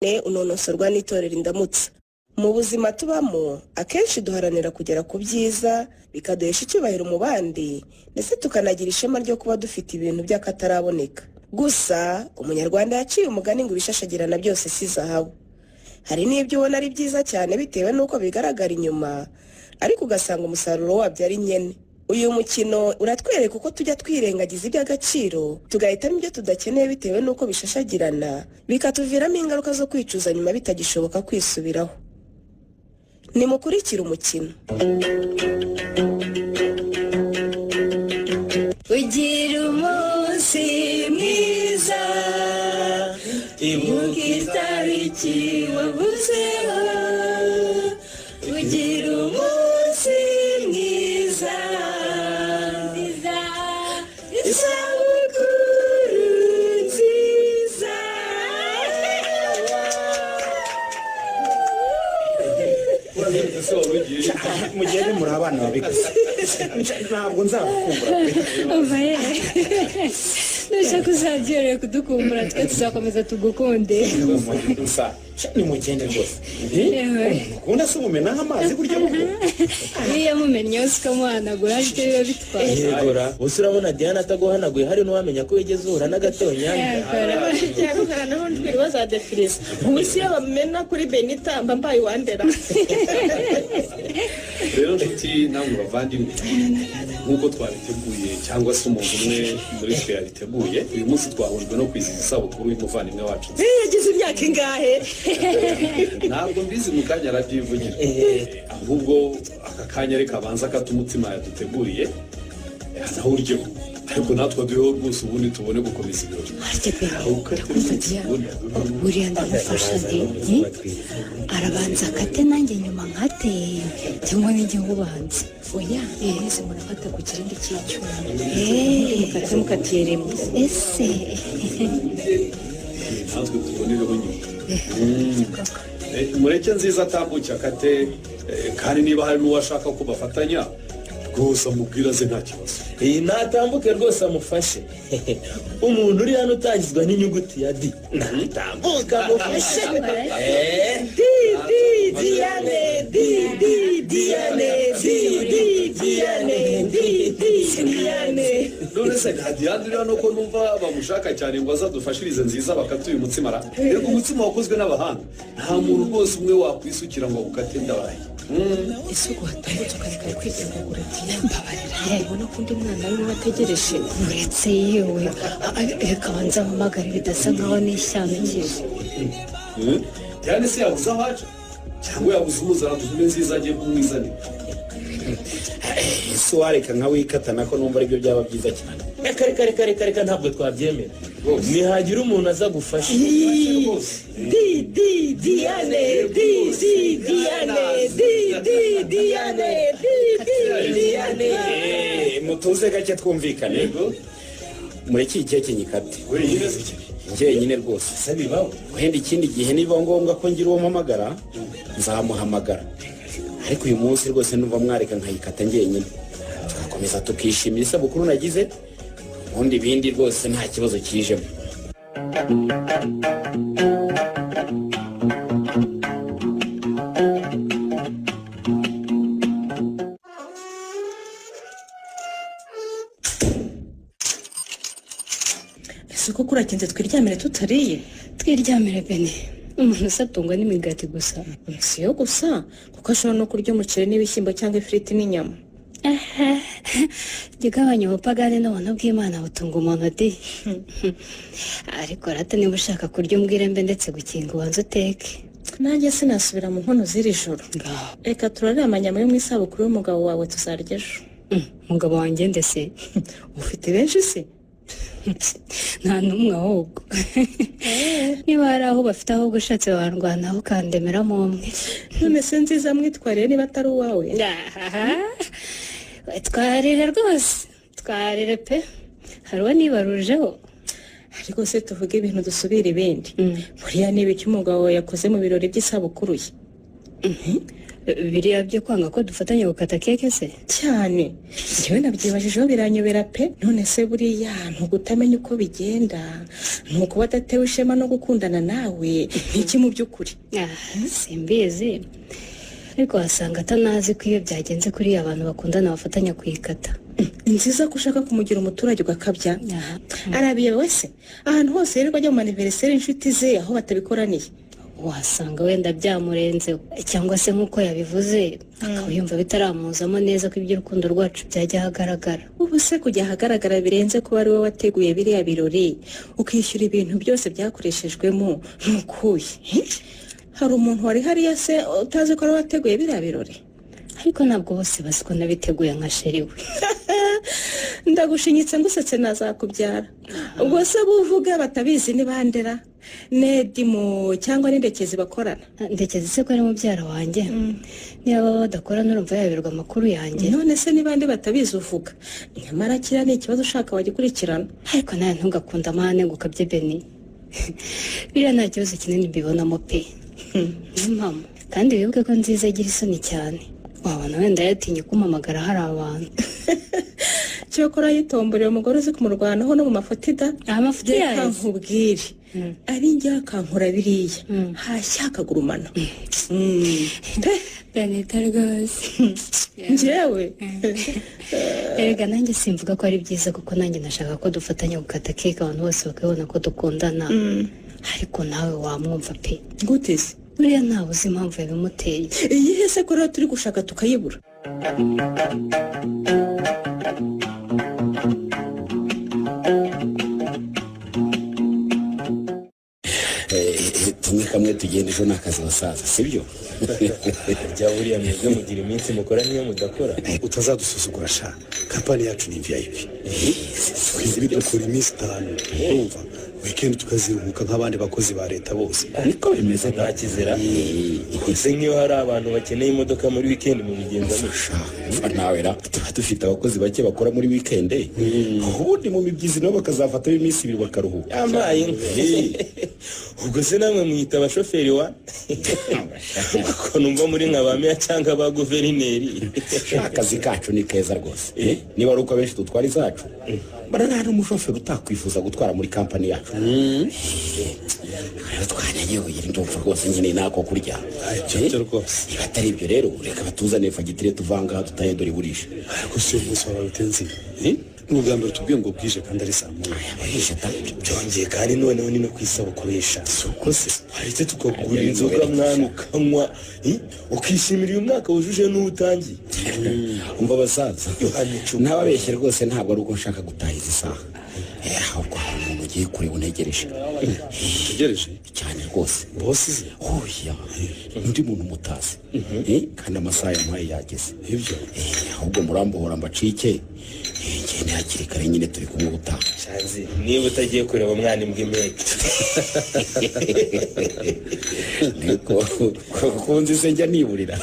Unonosorwa n'itorero Indamutsa. Mu buzima tubamo akenshi duharanira kugera ku byiza, bikaduhesha icyubahiro mu bandi, ndetse tukanagira ishema ryo kuba dufite ibintu by'akataraboneka. Gusa umunyarwanda yaciye umugani ngo ibishashagirana byose si zahabu. Hari n'ibyo ubona ari byiza cyane bitewe n'uko bigaragara inyuma, ariko ugasanga umusaruro wabyo ari nkene. Uyu mukino uratwereka uko tujya twirengagiza iby'agaciro, tugahitamo ibyo tudakeneye bitewe n'uko bishashagirana, bikatuviramo ingaruka zo kwicuza nyuma bitagishoboka kwisubiraho. Nimukurikire umukino. Ugira umunsi mwiza, ibuka itariki wavuzeho. Ugira umunsi mwiza, isabukuru nziza. Mugende muri abana babi gusa, ntabwo nzabakumbura. Nushaka uzabyereye kudukumbura, twe tuzakomeza tugukunde. Nimugende rwose. Ukunda se umumenaho amazi burya buko? Iyo yamumennye yose ukamuhanagura aribyo biba bitwaye. Yegora, gusa urabona Diana ataguhanaguye hari n'uwamenya ko wigeze uhura n'agatonyanga. Naho ntwiri bazadefiriza. Ubu si iyo bamena kuri Benita mba mbaye uwandera. Rero nshuti namwe bavandimwe, nk'uko twabiteguye cyangwa se umuntu umwe muri twe yabiteguye, uyu munsi twahujwe no kwizihiza isabukuru y'umuvandimwe wacu. Yagize imyaka ingahe? Ntabwo mbizi, mu kanya arabyivugira. Ahubwo aka kanya reka abanza akata umutsima yaduteguriye anawuryeho, ariko natwe duheho rwose ubundi tubone gukomeza ibirori. Ndakumva Diana, buriya ndamufasha nti arabanza akate nanjye nyuma nkate, cyangwa ninjye nkubanza. Oya, mwese murafata ku kirindi cy'icyuma mukate mukatiye rimwe. Ese natwe tubonereho nyuma. Mureke Nziza atambuke akate, kandi niba hari n'uwashaka ko bafatanya rwose amubwira ze nta kibazo. Natambuke rwose amufashe. Umuntu uri hano utangizwa n'inyuguti ya D natambuke amufashe. D D Diane, D D Diane, D D Diane, D D Diane. None se nta Diane uri hano ko numva bamushaka cyane ngo azadufashirize Nziza bakate uyu mutsima ra? Erega umutsima wakozwe n'abahanga, nta muntu rwose umwe wakwisukira ngo awukate ndabaye. Ese uko watambutse ukareka kwitegura Diane, mbabarira ubona ko undi mwana we ategereje. Uretse yewe, reka banza mpamagare bidasa nkaho nishyamikije. Diane se yabuze aho aca cyangwa yabuze umuzana dutume Nziza agiye kumwizanira? Ese wareka nka wikata nako numva aribyo byaba byiza cyane. Reka reka reka reka reka, ntabwo twabyemera. Nihagira umuntu aza gufasha. D D Diane, D D Diane, D D Diane, D D Diane. Mutuze gake twumvikane. Mureke iyi keke nyikate njyenyine rwose. Se bibaho? Wenda ikindi gihe niba ngombwa ko ngira uwo mpamagara nzamuhamagara, ariko uyu munsi rwose numva mwareka nkayikata njyenyine, tugakomeza tukishimira isabukuru nagize, ubundi ibindi rwose nta kibazo kijemo. Ese ko kurakinze twiryamire tutariye? Twiryamire Beni, umuntu usatungwa n'imigati gusa. Si yo gusa, kuko ashobora no kurya umuceri n'ibishyimbo cyangwa ifiriti n'inyama. Jya ugabanya ubupagani n'ubuntu bw'Imana butunga umuntu di. Ariko rata niba ushaka kurya umbwire mbe ndetse gukinga ubanze uteke. Nanjye sinasubira mu nkono z'iri joro. Reka turarire amanyama yo mu isabukuru y'umugabo wawe tuzarya ejo. Umugabo wanjye ndetse? Ufite benshi se? Nta n'umwe ahubwo. Niba hari aho bafite ahubwo ushatse warwanaho ukandemeramo umwe. None se Nziza mwitwariye niba atari uwawe? Twarire rwose, twarire pe. Hari uwo nibarujeho. Ariko se tuvuge ibintu dusubira ibindi. Buriya niba icyo umugabo yakoze mu birori by'isabukuru ye. Biriya byo kwanga ko dufatanya gukata keke se? Cyane. Njyewe nabyibajijeho biranyobera pe. None se buriya ntugutamenya uko bigenda, ntukuba adatewe ishema no gukundana nawe, niki mu by'ukuri? Simbizi. Ariko wasanga atanazi ko iyo byagenze kuri abantu bakundana bafatanya kuyikata. Ni nziza ko ushaka kumugira umuturage ugakabya. Arabiye wese ahantu hose yirirwa ajya mu anniversaire inshuti ze aho batabikoraniye. Wasanga wenda byamurenze cyangwa se nk'uko yabivuze akaba yumva bitaramuzamo neza ko iby'urukundo rwacu byajya ahagaragara. Ubu se kujya ahagaragara birenze kuba ari wowe wateguye biriya birori ukishyura ibintu byose byakoreshejwemo ntukuye. Hari umuntu wari hariya se utazi ko ari wateguye biriya birori? Ariko ntabwo bose bazi ko nabiteguye nka sheri we. Ndagushinyitse ngusetse nazakubyara. Ubwo se buvuga batabizi ni bandera Nedimo cyangwa n'indekezi bakorana. Ndekezi se ko ari mubyara wanjye? Niba baba badakorana urumva yaberwa amakuru yanjye. None se ni bande batabizi uvuga? Nyamara kiriya ni ikibazo ushaka wagikurikirana. Ariko nawe ntugakunda amahane ngo ukabye Beni. Biriya nta kibazo kinini mbibonamo pe. Mama, kandi wibuke ko Nziza agira isoni cyane. Wabona wenda yatinye kumpamagara hari abantu. Cyokora yitomborera umugore uzi kumurwanaho no mu mafotida. Amafuti yayo nkubwire. Ari njye akankora biriya hashyakagurumana. Benita rwose. Njyewe erega nanjye simvuga ko ari byiza kuko nanjye nashaka ko dufatanya gukata keke abantu bose bakabona ko dukundana. Ariko nawe wamwumva pe. Gute se? Buriya ntawe uzi impamvu yabimuteye. Iyihe se ko rero turi gushaka tukayibura? Tumwe kamwe tugenda ejo n'akazi basaza, sibyo? Jya buriya mwebwe mugira iminsi mukora niyo mudakora. Utazadusuzugura sha. Kampani yacu ni VIP. Twebwe dukora iminsi 5. Urumva? Weekend tukaziruhuka nk'abandi bakozi ba leta bose. Niko bimeze nta kizira. Ese nk'iyo hari abantu bakeneye imodoka muri weekend mu bigenza mute? Nawe ra tuba dufite abakozi bake bakora muri weekend. Ubundi mu mibyizi nabo bakazafata iminsi 2 bakaruhuka. Amaye. Ubwo se namwe mwita abashoferi wa? Ko numva muri nka ba meya cyangwa ba guverineri. Akazi kacu ni keza rwose. Niba ari uko abenshi dutwara izacu, bara nta n'umushoferi utakwifuza gutwara muri kampani yacu. Rero twanyanyoye ndumva rwose nyine nako kurya. Ibyo rwose. Niba atari ibyo rero reka batuzane fagitire tuvanga tutahindura iburisha. Ariko si umunsi wawe utenze. N'ubwa mbere tubwiye ngo bwije kandi ari saa 1. Byongeye kandi noneho ni no kwisabukurisha. Suko se haretse tukagura inzoga mwana ukanywa ukishimira uyu mwaka wujuje n'utangiye. Umva basaza, ntababeshye rwose ntabwo ari uko nshaka gutaha izi saha. Ahubwo hari umuntu ugiye kureba untegereje. Utegereje? Cyane rwose. Bosi se? Oya, undi muntu mutazi. Kandi amasaha yampaye yageze. Ibyo? Ahubwo murambohora mbacike. Ngende hakiri kare nyine turi kumwe ubutaha. Shanzi, niba utagiye kureba umwana imbwa impeke. Niko kunzi se njya niburira.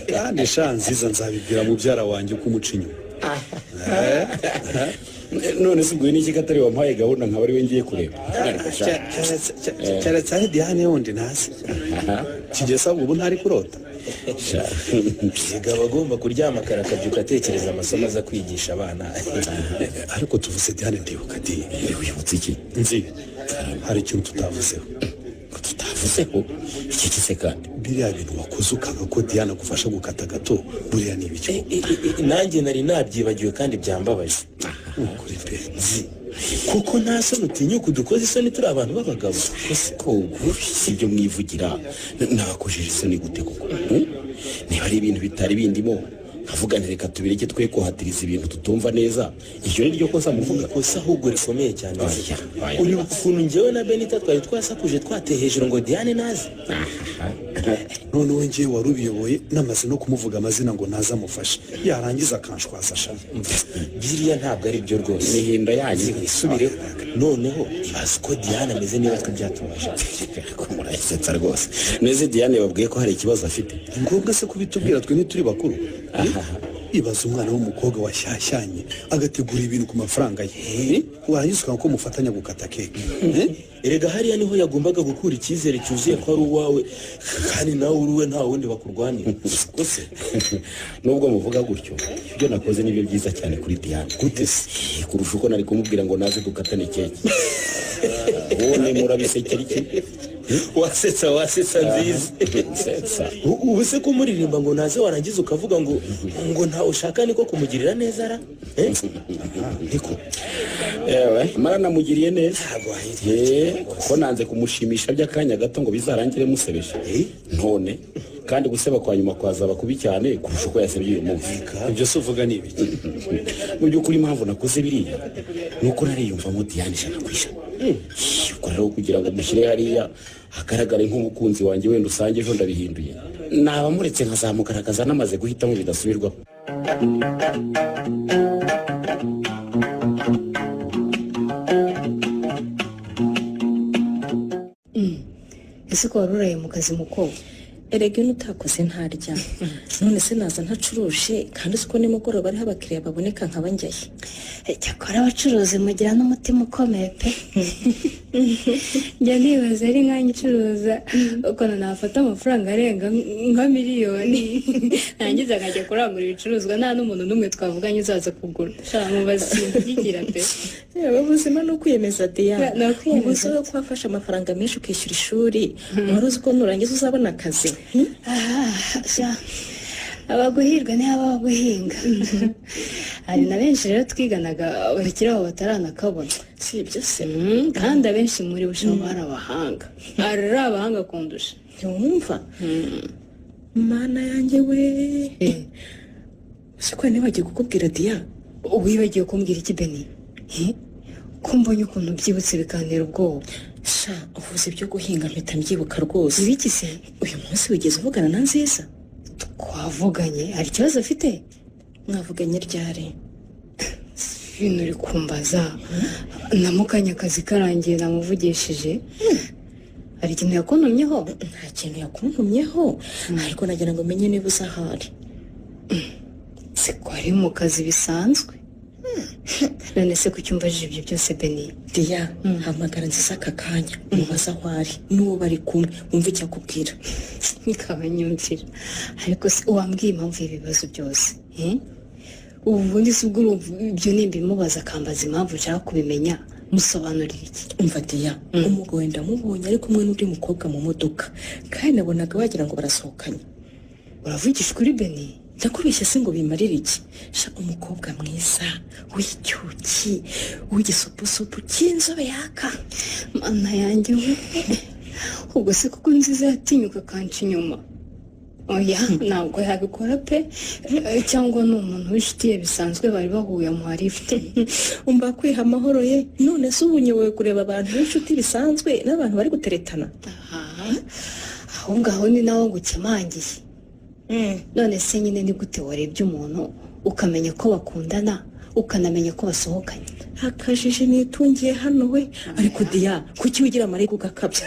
Kandi shanziza nzabibwira mubyara wanjye uko umuca inyuma. None se ubwo n'iki katari wampaye gahunda nkaba ari we ngiye kureba? Cyane cyane Diane wundi ntazi. Kigesa ubu ntari kurota. Yiga bagomba kuryama kare akabyuka atekereza amasomo aza kwigisha abana. Ariko tuvuze Diane ndibuka di. Wibutse iki? Nzi. Hari ikintu tutavuzeho. Tutavuzeho? Iki kise kandi? Biriya bintu wakoze ukanga ko Diane agufasha gukata gato buriya ni ibiki? Nanjye nari nabyibagiwe kandi byambabaje. Ukuri pe. Nzi. Kuko nta soni utinyuka udukoze isoni turi abantu b'abagabo. Ko sibyo mwivugira nabakojeje isoni gute koko? Niba ari ibintu bitari bindimo nkavuga nti reka tubireke twe kuhatiriza ibintu tutumva neza. Iryo ni ryo kosa muvuga? Kosa ahubwo rikomeye cyane. Uri ukuntu njyewe na Benita twari twasakuje twateye hejuru ngo Diane naze. Noneho njyewe wari ubiyoboye namaze no kumuvuga amazina ngo ntazamufashe. Yarangiza akanshwaza sha. Biriya ntabwo ari byo rwose. Imihindo yanyu isubireho. Noneho ibaze ko Diane ameze niba twe byatubaje. Ko murasetsa rwose. Neze Diane babwiye ko hari ikibazo afite. Ni ngombwa se kubitubwira twe ntituri bakuru. Ibaza umwana w'umukobwa washyashyanye agategura ibintu ku mafaranga ye, warangiza ukanga ko mufatanya gukata keke. Erega hariya niho yagombaga gukura icyizere cyuzuye ko ari uwawe, kandi nawe uri uwe, nta wundi bakurwanira. Rwose nubwo muvuga gutyo, ibyo nakoze nibyo byiza cyane kuri Diane. Gute se? Kurusha uko nari kumubwira ngo naze dukatane keke. Wowe murabisekera iki? Wasetsa, wasetsa Nziza. Nsetsa. Ubu se kumuririmba ngo naze warangiza ukavuga ngo ntawe ushaka, niko kumugirira neza ra? Niko. Ewe, mara namugiriye neza. Kuko nanze kumushimisha by'akanya gato ngo bizarangire musebeje. None kandi guseba kwa nyuma kwazaba kubi cyane kurusha uko yasebye uyu munsi. Ibyo se uvuga ni ibiki? Mu by'ukuri impamvu nakoze biriya nuko nariyumvamo Diane 100%. Ubwo rero kugira ngo mushyire hariya hagaragare nk'umukunzi wanjye, wenda usange ejo ndabihinduye, naba muretse nkazamugaragaza namaze guhitamo bidasubirwaho. Ese ko wari uraye mu kazi mukobwa? Erega iyo utakoze ntarya. None se naza ntacuruje, kandi uzi ko nimugoroba ariho abakiriya baboneka nkaba njyayo. Cyakora abacuruzi mugira n'umutima ukomeye pe. Njya nibaza ari nkanjye ucuruza ukuntu nafata amafaranga arenga nka miliyoni, nangiza nkajya kurangura ibicuruzwa nta n'umuntu n'umwe twavuganye uzaza kugura. Shaka mubaza simbyigira pe. Yewe, ubuzima ni ukwiyemeza Diane. Ni ukwiyemeza. Ubu se ko wafashe amafaranga menshi ukishyura ishuri, wari uzi ko nurangiza uzabona akazi? Abaguhirwa ni abaguhinga. Hari na benshi rero twiganaga bakiri aho bataranakabona. Si ibyo se? Kandi abenshi muri bo ushobora ari abahanga, ari abahanga kundusha. Ntiwumva? Mana yanjye we, si ko nibagiwe kukubwira Diya. Wibagiwe kumbwira iki Beni? Ko mbonye ukuntu byibutse bikantera ubwoba. Sha, uvuze ibyo guhinga mpita mbyibuka rwose. Ibiki se? Uyu munsi wigeze uvugana na Nziza? Twavuganye. Hari ikibazo afite? Mwavuganye ryari? Ibintu uri kumbaza. Na mukanya akazi karangiye namuvugishije. Hari ikintu yakuntumyeho? Nta kintu yakuntumyeho, ariko nagira ngo menye niba uzi ahari. Se ko ari mu kazi bisanzwe. None se kuki umbajije ibyo byose Beni? Diya, hamagara Nziza aka kanya, mubaze aho ari n'uwo bari kumwe, wumve icyo akubwira. Nkaba nyumvira. Ariko se wambwiye impamvu y'ibibazo byose? Ubundi se ubwo urumva ibyo nimbimubaza akambaza impamvu nshaka kubimenya, musobanurira iki? Umva Diya, umugabo wenda mubonye ari kumwe n'undi mukobwa mu modoka, kandi nabonaga wagira ngo barasohokanye. Uravugisha ukuri Beni? Ndakubeshya se ngo bimarire iki? Sha, umukobwa mwiza w'icyuki w'igisoposopo cy'inzobe yaka. Mana yanjye we, ubwo se kuko Nziza yatinyuka akanca inyuma? Oya, ntabwo yabikora pe. Cyangwa ni umuntu w'inshuti ye bisanzwe bari bahuye amuha lift. Umva kwiha amahoro ye. None se ubu nyoboye kureba abantu b'inshuti bisanzwe n'abantu bari guteretana? Ahubwo aho ni naho ngukemangiye. None se nyine ni gute warebye umuntu ukamenya ko bakundana, ukanamenya ko basohokanye? Akajije nitungiye hano we. Ariko Diya, kuki wigira amarega ugakabya?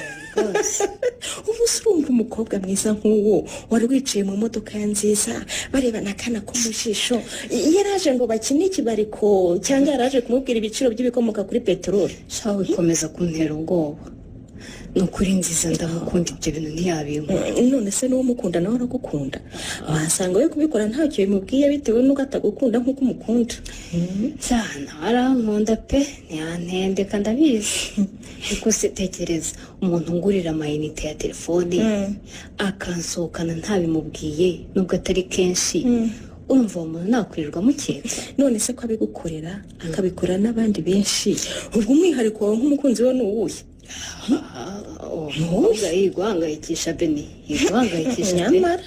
Ubu se urumva umukobwa mwiza nk'uwo wari wicaye mu modoka ya Nziza barebana akana ko mu jisho, yaraje ngo bakine ikibariko cyangwa yaraje kumubwira ibiciro by'ibikomoka kuri peteroli? Shawe ikomeza kuntera ubwoba. Ni ukuri Nziza ndamukunda, ibyo bintu ntiyabinkora. None se n'uwo mukunda nawe aragukunda? Wasanga we kubikora ntacyo bimubwiye bitewe n'uko atagukunda nk'uko umukunda. Cyane arankunda pe, ntiyantendeka ndabizi. Ariko se tekereza umuntu ungurira amayinite ya telefone akansohokana ntabimubwiye, nubwo atari kenshi, urumva uwo muntu nakwirirwa mukeka? None se ko abigukorera akabikora n'abandi benshi, ubwo umwihariko wawe nk'umukunzi we ni uwuhe? Umukobwa yiguhangayikisha Beni, yiguhangayikisha pe. Nyamara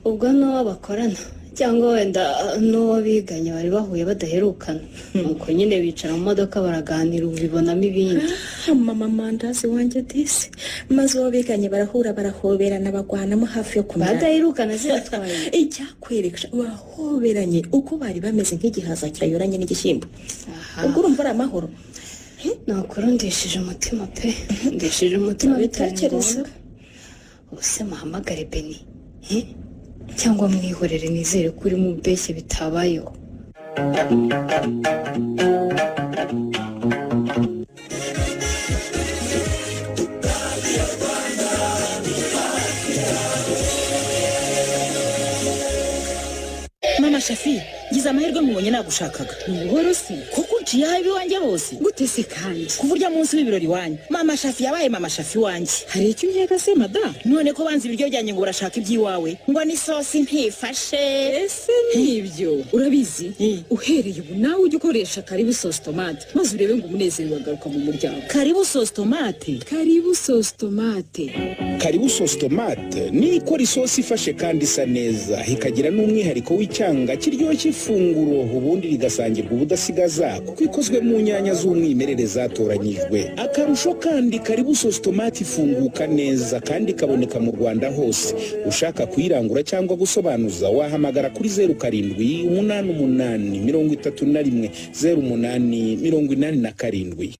ubwo n'uwo bakorana cyangwa wenda n'uwo biganye bari bahuye badaherukana, nuko nyine bicara mu modoka baraganira, ubibonamo ibindi. Mama mandazi wanjye disi, maze uwo biganye barahura barahoberana bagwanamo hafi yo kumera. Badaherukana ziratwaye. Icyakwereka bahoberanye uko bari bameze nk'igihaza cyayoranye n'igishyimbo. Ubwo urumva ari amahoro. Nakora ndishije umutima pe, ndishije umutima bitari Bitekerezo. ngombwa. Ubuse muhamagare Beni. Cyangwa mwihorere nizere ko uri mu mbeshye bitabayeho. Mama Shafi, ngize amahirwe mubonye nagushakaga. Buhoro si kuko unciye aho iwanjye bose. Gute se kandi? Kuva munsi w'ibirori wanyu Mama Shafi yabaye Mama Shafi wanjye. Hari icyo unkeka se madamu? None ko banze ibiryo byanjye ngo urashaka iby'iwawe, ngo ni sosi ntifashe. Ese nibyo urabizi? Uhereye ubu nawe ujye ukoresha Karibu Sauce Tomate, maze urebe ngo umunezero wagaruka mu muryango. Karibu Sauce Tomate. Karibu Sauce Tomate. Karibu Sauce Tomate ni ikora isosi ifashe kandi isa neza, ikagira n'umwihariko w'icyanga kiryoshye ifunguro, ubundi rigasangirwa ubudasigaza kuko ikozwe mu nyanya z'umwimerere zatoranyijwe. Akarusho kandi Karibu Sauce Tomate ifunguka neza kandi ikaboneka mu Rwanda hose. Ushaka kuyirangura cyangwa gusobanuza wahamagara kuri 07 88 31 08 87.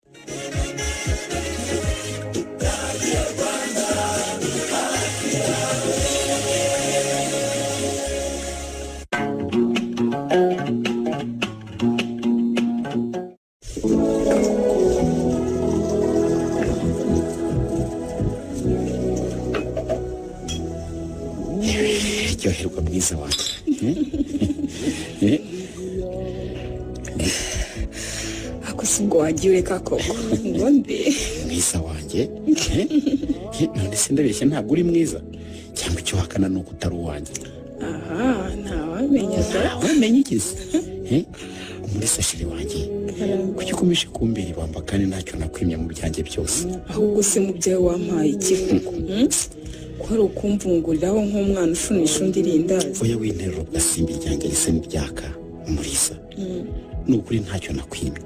Ryoherwa mwiza wanjye. Ako si ngo wagiye ureka koko ngo nde mwiza wanjye. None se ndabeshya ntabwo uri mwiza, cyangwa icyo hakana nuko utari uwanjye? Aha, ntawamenya da. Ntawamenya iki se? Muri sashiri wanjye kuki ukomeje kumbera ibamba kandi ntacyo nakwimye mu byanjye byose? Ahubwo se mu byawe wampaye iki koko? Ko ari ukumvunguriraho nk'umwana ushunisha undi irindazi. Oya winterura ugasimba iryanjye risa n'iryaka Umurisa. Ni ukuri ntacyo nakwimye,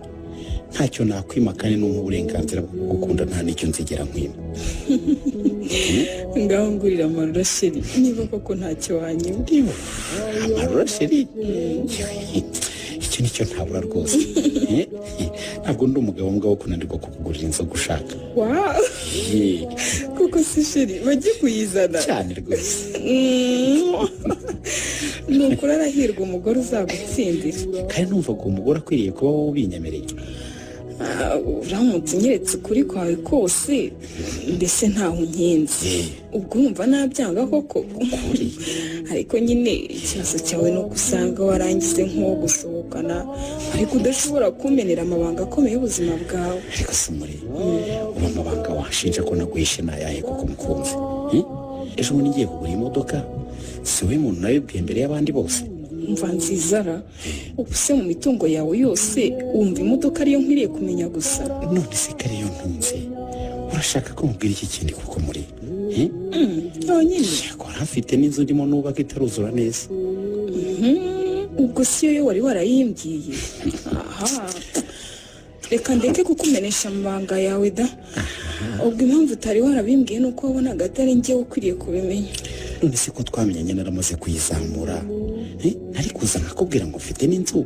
ntacyo nakwima kandi n'umpa uburenganzira bwo kugukunda nta n'icyo nzigera nkwima. Ngaho ngurira amarura sheri niba koko ntacyo wanyima. Amarura sheri? Icyo nicyo ntabura rwose. Ntabwo ndi umugabo mbwa wo kunanirwa kukugurira inzoga ushaka. Wow. Kuko si sheri bajye kuyizana cyane rwose. Ni ukuri arahirwa umugore uzagutsindira. Kandi numvaga uwo mugore akwiriye kuba wowe ubinyemereye. Uramutse unyeretse ukuri kwawe kose mbese ntaho unkinze, ubwo urumva nabyanga koko? Ariko nyine ikibazo cyawe ni uko usanga warangize nk'uwo gusohokana ariko udashobora kumenera amabanga akomeye y'ubuzima bwawe. Ariko si muri ubu amabanga wanshinja ko naguhishe nayahe koko mukunzi? Ejo bundi ngiye kugura imodoka, si wowe muntu nabibwiye mbere y'abandi bose? Umva nzizara, ubu se mu mitungo yawe yose wumva imodoka ariyo nkwiriye kumenya gusa? None se ko ariyo ntunze, urashaka ko mubwira iki kindi kuko muri? Yonyine yakora mfite n'inzu ndimo nubaka itaruzura neza. Ubwo si yo wari warayimbwiye? Aha, reka ndeke kukumenesha amabanga yawe da. Ubwo impamvu utari warabimbwiye nuko wabonaga atari njyewe ukwiriye kubimenya. None se ko twamenyanye naramaze kuyizamura, nari kuza nkakubwira ngo mfite n'inzu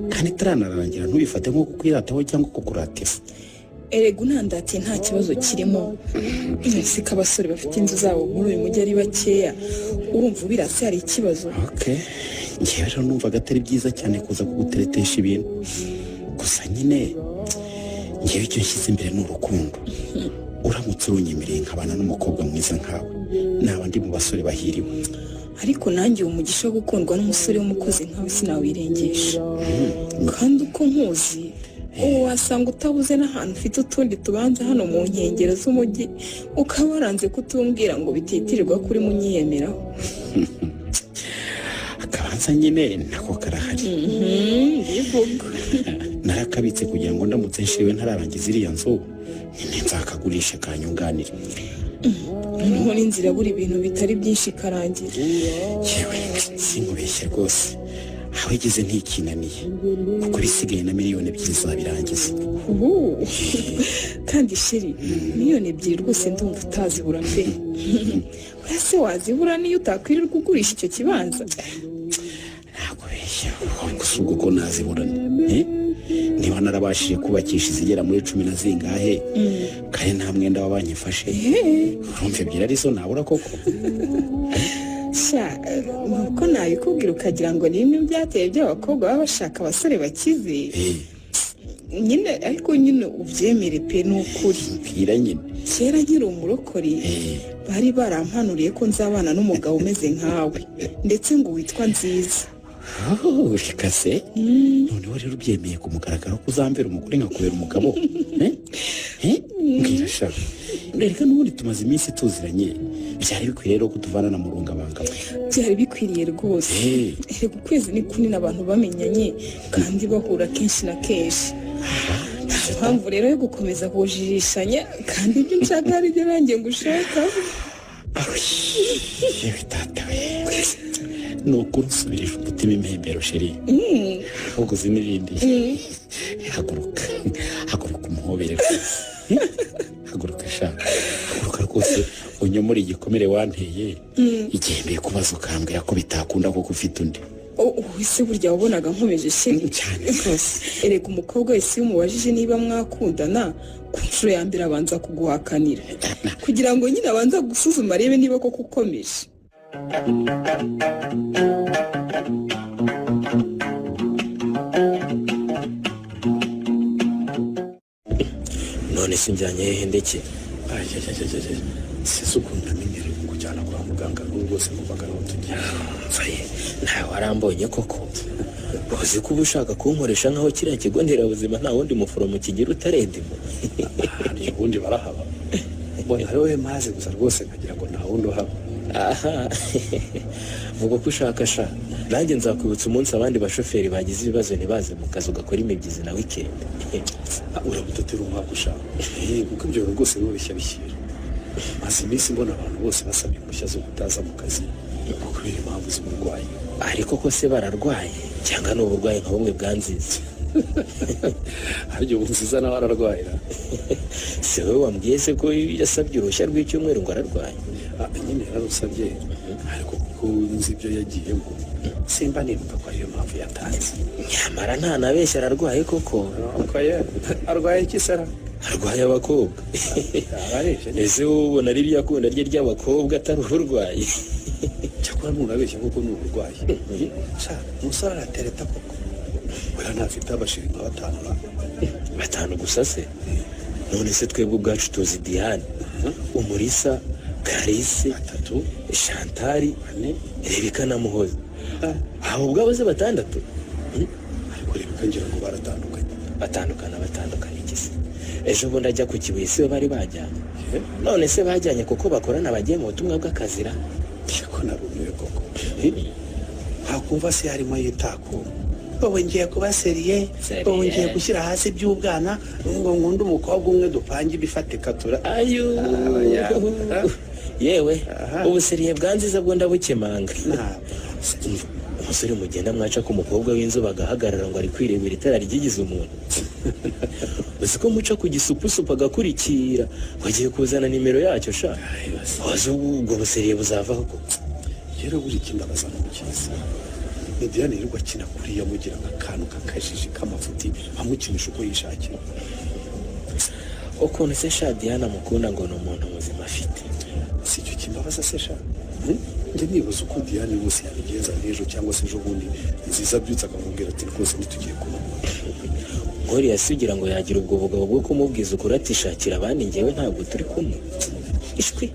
kandi itaranarangira ntubifate nko kukwirataho cyangwa kukuratira. Erega unandatiye nta kibazo kirimo. Ese ko abasore bafite inzu zabo muri uyu mujyi ari bakeya, urumva ubirase hari ikibazo? Okay, njyewe rero numvaga atari byiza cyane kuza kuguteretesha ibintu. Gusa nyine njyewe icyo nshyize imbere ni urukundo. Uramutse urunyemereye nkabana n'umukobwa mwiza nkawe, naba ndi mu basore bahiriwe. Ariko nanjye uwo mugisha wo gukundwa n'umusore w'umukozi nkawe sinawirengesha. Kandi uko nkuzi ubu wasanga utabuze n'ahantu ufite utundi tubanza hano mu nkengero z'umujyi, ukaba waranze kutumbwira ngo bititirirwa kuri munyiyemeraho. Akabanza nyine nako karahari. Ndivuga narakabitse kugira ngo ndamutse nshiriwe ntararangiza iriya nzu, nyine nzakagurisha kanyunganira. Noneho n'inzira buri ibintu bitari byinshi ikarangira. Yewe sinkubeshye rwose, aho igeze ntikinaniye kuko ibisigaye na 2 miliyoni zabirangiza. Kandi sheri 2 miliyoni rwose ndumva utazibura pe. Urase wazibura niyo utakwirirwa ugurisha icyo kibanza. Ntabwo beshya gusa ubwo ko nazibura niba narabashije kubakisha izigera muri 10 na zingahe kandi nta mwenda wa banki mfashe, urumva ebyiri arizo nabura koko? Sha, nuko nabikubwira ukagira ngo ni bimwe byateye by'abakobwa baba bashaka abasore bakize. Nyine ariko nyine ubyemere pe, ni ukuri. Mbwira nyine. Kera nkiri umurokori bari barampanuriye ko nzabana n'umugabo umeze nkawe, ndetse ngo witwa Nziza. Reka se, noneho rero ubyemeye ku mugaragaro ko uzambera umugore nkakubera umugabo? Mbwira sha, reka n'ubundi tumaze iminsi tuziranye, byari bikwiriye rero ko tuvana na murungabanga. Byari bikwiriye rwose. Erega ukwezi ni kunini abantu bamenyanye kandi bahura kenshi na kenshi. Nta mpamvu rero yo gukomeza kujijishanya, kandi ibyo nshaka ari byo nanjye ngushaka. Yewe tata we, ni ukuri usubirije umutima impembero sheri. Ahubwo uzi n'ibindi. Haguruka, haguruka umuhobere rwose. Haguruka sha, haguruka rwose unyomore igikomere wanteye. Igihe mbikubaza ukambwira ko bitakunda kuko ufite undi. Ese burya wabonaga nkomeje sheri? Cyane rwose. Erega umukobwa wese iyo umubajije niba mwakundana, ku nshuro ya mbere abanza kuguhakanira, kugira ngo nyine abanza gusuzuma arebe niba koko ukomeje. None se njyanye hehe ndeke? Sinzi ukuntu namenyereye kukujyana kwa muganga n'ubu rwose numvaga ariho tugiye. Ntawe warambonye koko. Uzi ko uba ushaka kunkoresha nkaho kiriya kigo nderabuzima nta wundi muforomo kigira utaredimo. Hari ubundi barahaba. Mbonye ari wowe maze gusa rwose nkagira ngo nta wundi uhaba. Aha, vuga ko ushaka sha, nanjye nzakwibutsa umunsi abandi bashoferi bagize ibibazo ntibaze mu kazi ugakora imibyizi na weekend. Urabudatera umwaka ushaka. Kuko ibyo bintu rwose biba bishya bishyira. Maze iminsi mbona abantu bose basaba impushya zo kutaza mu kazi kubera impamvu z'uburwayi. Ariko ko se bararwaye cyangwa ni uburwayi nka bumwe bwa Nziza? Harya ubu Nziza nawe ararwaye? Si wowe wambwiye se ko yasabye uruhushya rw'icyumweru ngo ararwaye? Nyine yararusabye, ariko kuko nzi ibyo yagiyemo simba nibuka ko ariyo mpamvu yatanze. Nyamara nta nabeshya ararwaye koko. Arwaye iki sara? Arwaye abakobwa. Ese wowe ubona ririya kunda rye ry'abakobwa atari uburwayi? Cyakora ntunabeshya kuko ni uburwayi. Sha, umusore aratereta koko. Oya ntafite abashiri nka batanu. Batanu gusa se? None se twebwe ubwacu tuzi Diane, Umurisa, Clarisse, Chantal, Rebeka na Muhoza. Abo ubwabo se batandatu? Ariko Rebeka ngira ngo baratandukanye. Batandukana batandukanye iki se? Ejo bundi ajya ku Kibuye siwe bari bajyanye. None se bajyanye kuko bakorana bagiye mu butumwa bw'akazira? Ko narumiwe koko. Hakumva se harimo yitako. Wowe ngiye kuba seriye, wowe ngiye gushyira hasi iby'ubwana ngo nkunde umukobwa umwe dupange ibifatika tura. Ayo. Yewe, ubu seriye bwa Nziza bwo ndabukemanga. Umusore mugenda mwaca ku mukobwa w'inzu bagahagarara ngo ari kwirebera itara ryigize umuntu. Uzi ko muca ku gisupusupu agakurikira ngo agiye kuzana nimero yacyo sha. Wazi ubwo buseriye buzavaho ko. Yero buri kimbabaza n'umukiza. Ni Diane yirirwa akina kuriya mugira akantu kakajiji k'amafuti amukinisha uko yishakiye. Ukuntu se sha Diane amukunda ngo ni umuntu muzima afite. Si icyo kimbabaza se sha? Njye nibaza uko Diane rwose yabigenza n'ejo cyangwa se ejo bundi Nziza abyutse akamubwira ati rwose ntitugiye kumubona. Ngoriya se ugira ngo yagira ubwo bugabo bwo kumubwiza ukuri atishakira abandi, njyewe ntabwo turi kumwe. Ishwi.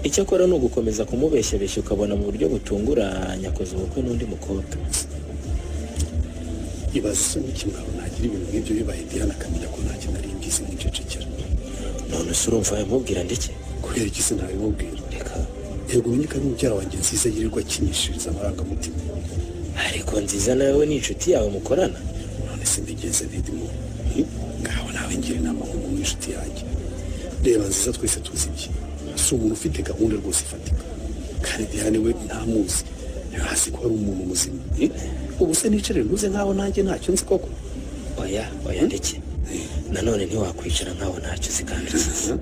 Icyakora ni ugukomeza kumubeshyabeshya ukabona mu buryo butunguranye akoze ubukwe n'undi mukobwa. Ibaze se n'ikimwaro nagira ibintu nk'ibyo bibaye Diane akamenya ko ntacyo nari mbizi nkicecekera. None se urumva yamubwira ndeke? Kubera iki se ntabimubwira? Reka. Yego umenye ko ari mubyara wanjye Nziza yirirwa akinishiriza amarangamutima. Ariko Nziza nawe ni inshuti yawe mukorana? None se mbigenze ntidimo. Ngaho nawe ngira inama nk'umuntu w'inshuti yanjye. Reba Nziza twese tuzi ibye. Si umuntu ufite gahunda rwose ifatika. Kandi Diane we ntamuzi. Ntazi ko ari umuntu muzima. Ubu se nicare ntuze nkaho nanjye ntacyo nzi koko? Oya, oya ndeke. Nanone ntiwakwicara nkaho ntacyo uzi kandi uzi.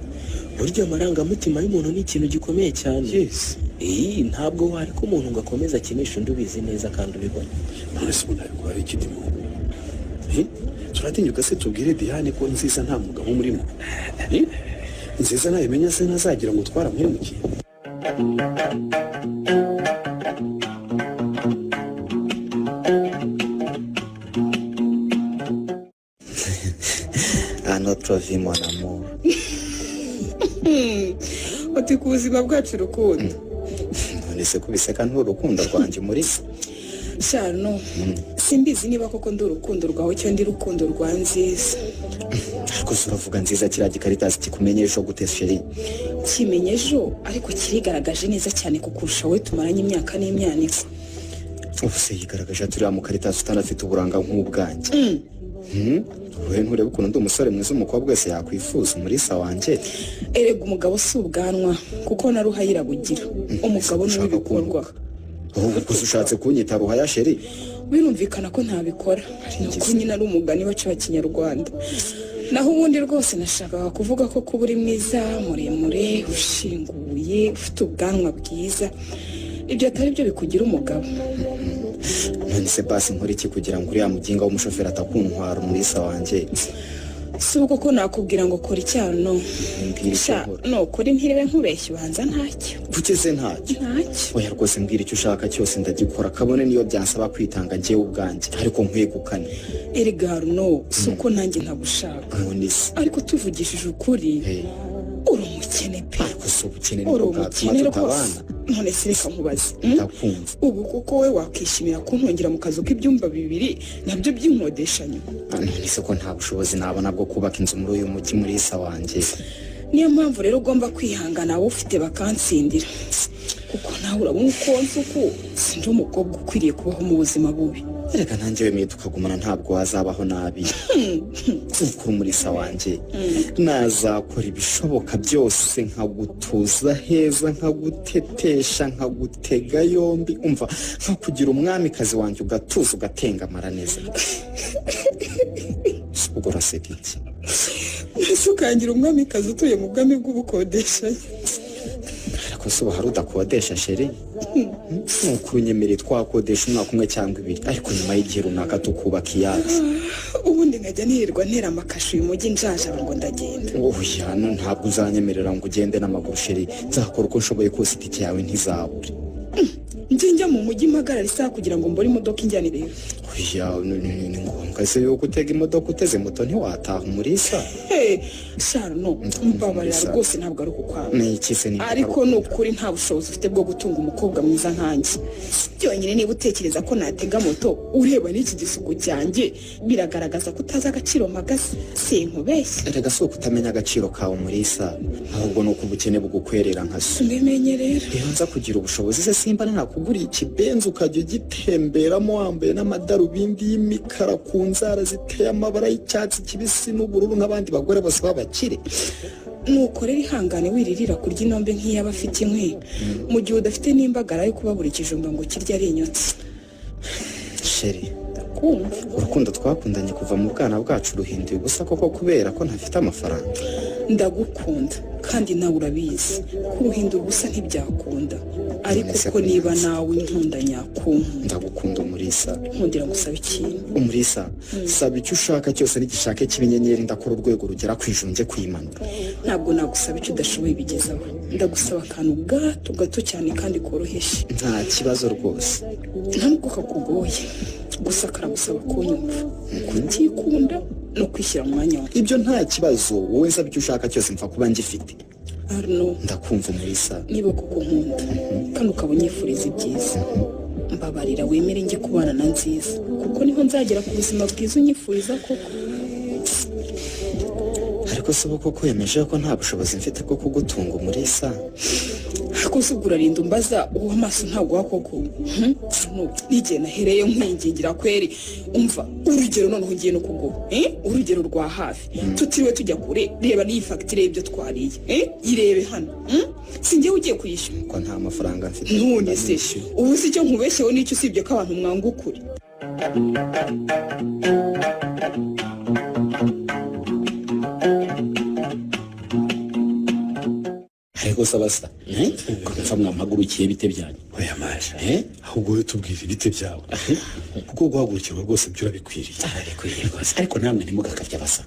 Burya amarangamutima y'umuntu ni ikintu gikomeye cyane. Yes. Ntabwo wareka umuntu ngo akomeze akinishe undi ubizi neza kandi ubibona. None se ubu ntabikora iki ndimo? Turatinyuka se tubwire Diane ko Nziza nta mugabo umurimo? Nziza nabimenya se ntazagira ngo twaramuhemukiye. Notre vie mon amour. Uti ku buzima bwacu urukundo. None se kubiseka nturukundo rwanjye Umulisa? Sharno, simbizi niba koko ndi urukundo rwawe cyo ndi urukundo rwa Nziza. Ariko uravuga Nziza kiriya gikaritasi kikumenye ejo gute chérie? Kimenye ejo ariko kirigaragaje neza cyane kukurusha we tumaranye imyaka n'imyaniko. Ubu se yigaragaje turiya mu karitasi utanafite uburanga nk'ubwanjye. Wowe ntureba ukuntu ndi umusore mwiza umukobwa wese yakwifuza Umulisa wanjye? Erega umugabo si ubwanwa kuko na ruhayira bugira. Umugabo ni uw'ibikorwa. Gusa ushatse kunyita ruhaya chérie? Birumvikana ko ntabikora. Nuko nyine ari umugani wacu wa Kinyarwanda. Naho ubundi rwose nashakaga kuvuga ko kuba uri mwiza, muremure, ushinguye, ufite ubwanwa bwiza, ibyo atari byo bikugira umugabo. None se basi nkora iki kugira ngo uriya muginga w'umushoferi atakuntwara Umulisa wanjye? Si ubwo ko nakubwira ngo kora icyano. No kora ntiriwe nkubeshya ubanza ntacyo. Kuki se ntacyo? Ntacyo. Oya rwose mbwira icyo ushaka cyose ndagikora kabone niyo byansaba kwitanga njyewe ubwanjye ariko nkwegukane. Erega no si uko nanjye ntagushaka. None se ariko tuvugishije ukuri uri umukene pe. Ariko si ubukene nibwo bwatuma tutabana. None se reka nkubaze. Ndakumva. Ubu kuko we wakishimira kuntongera mu kazu k'ibyumba bibiri nabyo by'inkodeshanyo. None se ko nta bushobozi nabona bwo kubaka inzu muri uyu mujyi Mulisa wanjye? Niyo mpamvu rero ugomba kwihangana abo ufite bakansindira. Kuko nawe urabona uko nsuku sindi umukobwa ukwiriye kubaho mu buzima bubi. Erega nanjye wemeye tukagumana ntabwo wazabaho nabi. Kuko Umulisa wanjye nazakora ibishoboka byose nkagutuza heza, nkagutetesha, nkagutega yombi, umva nkakugira umwamikazi wanjye ugatuza ugatengamara neza. Ubwo uraseka iki? Mbese ukangira umwamikazi utuye mu bwami bw'ubukodeshanyo? Ariko se ubu hari udakodesha chérie? Nuko unyemereye twakodesha umwaka umwe cyangwa ibiri ariko nyuma y'igihe runaka tukubaka iyacu. Ubundi nkajya nirirwa ntera amakashu uyu mujyi njajaba ngo ndagenda. Oya ntabwo uzanyemerera ngo ugende n'amaguru chérie, nzakora uko nshoboye kose itike yawe ntizabure. Njye njya mu mujyi mpagarara isaha kugira ngo mbone imodoka injyane rero. Oya ni ngombwa se yuko utega imodoka uteze moto ntiwataha Umulisa? Sharno mbabarira rwose ntabwo ari ukukwanga. Ni iki se? Ariko ni ukuri nta bushobozi ufite bwo gutunga umukobwa mwiza nkanjye. Byonyine niba utekereza ko natega moto ureba n'iki gisuku cyanjye biragaragaza ko utazi agaciro mpagaze. Sinkubeshye. Erega si ukutamenya agaciro kawe Umulisa, ahubwo ni uko ubukene bugukwerera nka so. Mbimenye rero. Iyo nza kugira ubushobozi se simba nakuguriye ikibenzi ukajya ugitemberamo wambaye n'amadarubindi y'imikara ku nzara ziteye amabara y'icyatsi kibisi n'ubururu nk'abandi bagore bose b'abakire. Nuko rero ihangane wiririra kurya inombe nk'iy'abafite inkwi mu gihe udafite n'imbagara yo kubabura ikijumba ngo kirye ari inyotsi. Chérie, ndakumva. Urukundo twakundanye kuva mu bwana bwacu ruhinduye ubusa koko kubera ko ntafite amafaranga. Ndagukunda kandi nawe urabizi kuruhindura ubusa ntibyakunda, ariko ko niba nawe inkunda nyakunkunda. Ndagukunda Umulisa. Nkundira ngusaba ikintu. Umulisa, saba icyo ushaka cyose n'igishake cy'ibinyenyeri ndakora urwego rugera ku ijuru njye kuyimanura. Ntabwo nagusaba icyo udashoboye bigezaho. Ndagusaba akantu gato gato cyane kandi koroheje. Nta kibazo rwose. Ntabwo kakugoye. Gusa karagusaba kunyumva, kutikunda no kwishyira mu mwanya wawe. Ibyo nta kibazo, wowe nsaba icyo ushaka cyose mfa kuba ngifite. Arno, ndakumva Umulisa. Niba koko nkunda kandi ukaba unyifuriza ibyiza, mbabarira wemere njye kubana na Nziza kuko niho nzagera ku buzima bwiza unyifuriza koko. Ariko se ubu koko wemeje ko nta bushobozi mfite bwo kugutunga Umulisa? Ariko se ubwo urarinda umbaza uwo amaso ntaguha koko? N'igihe nahereye nkwingingira kweri. Umva urugero noneho ngiye no kuguha urugero rwa hafi tutiriwe tujya kure. Reba n'iyi fagitire y'ibyo twariye, irebe hano. Si njyewe ugiye kuyishyura ko nta mafaranga mfite. None se ubu si icyo nkubeshyeho n'icyo usibye ko abantu mwanga ukuri. Ariko sabasa ko mwampagurukiye bite byanyu? Oya maje, ahubwo wowe tubwire ibite byawe kuko guhagurukirwa rwose byo urabikwiriye. Arabikwiriye rwose, ariko namwe ntimugakabye abasa.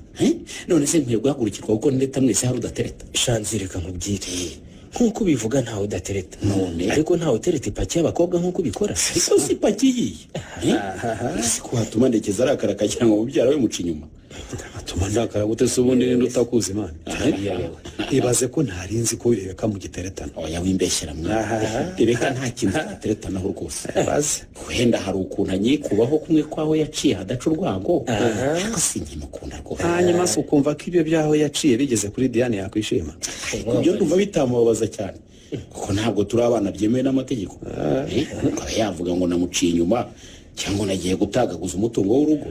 None se nkwiye guhagurukirwa kuko ndeta mwese hari udatereta? Shanzi reka nkubwire, nkuko ubivuga ntawe udatereta. None ariko ntawe utereta ipaki y'abakobwa nkuko ubikora. Ariko si ipaki yiye si ko hatuma ndekeza arakara akagira ngo mubyara we muca inyuma. Atuma ndakara gute se ubundi ninde utakuzi Imana? Ibaze ko ntarinzi ko Rebeka mugiteretana. Oya wimbeshyera mwana. Rebeka nta kintu giteretanaho rwose. Baze. Wenda hari ukuntu anyikubaho kumwe kwaho yaciye hadaca urwango. Ariko sinkimukunda rwose. Hanyuma se ukumva ko ibyo byaho yaciye bigeze kuri Diane yakwishima? Ibyo ndumva bitamubabaza cyane. Kuko ntabwo turi abana byemewe n'amategeko. Akaba yavuga ngo namuciye inyuma cyangwa nagiye gutagaguza umutungo w'urugo.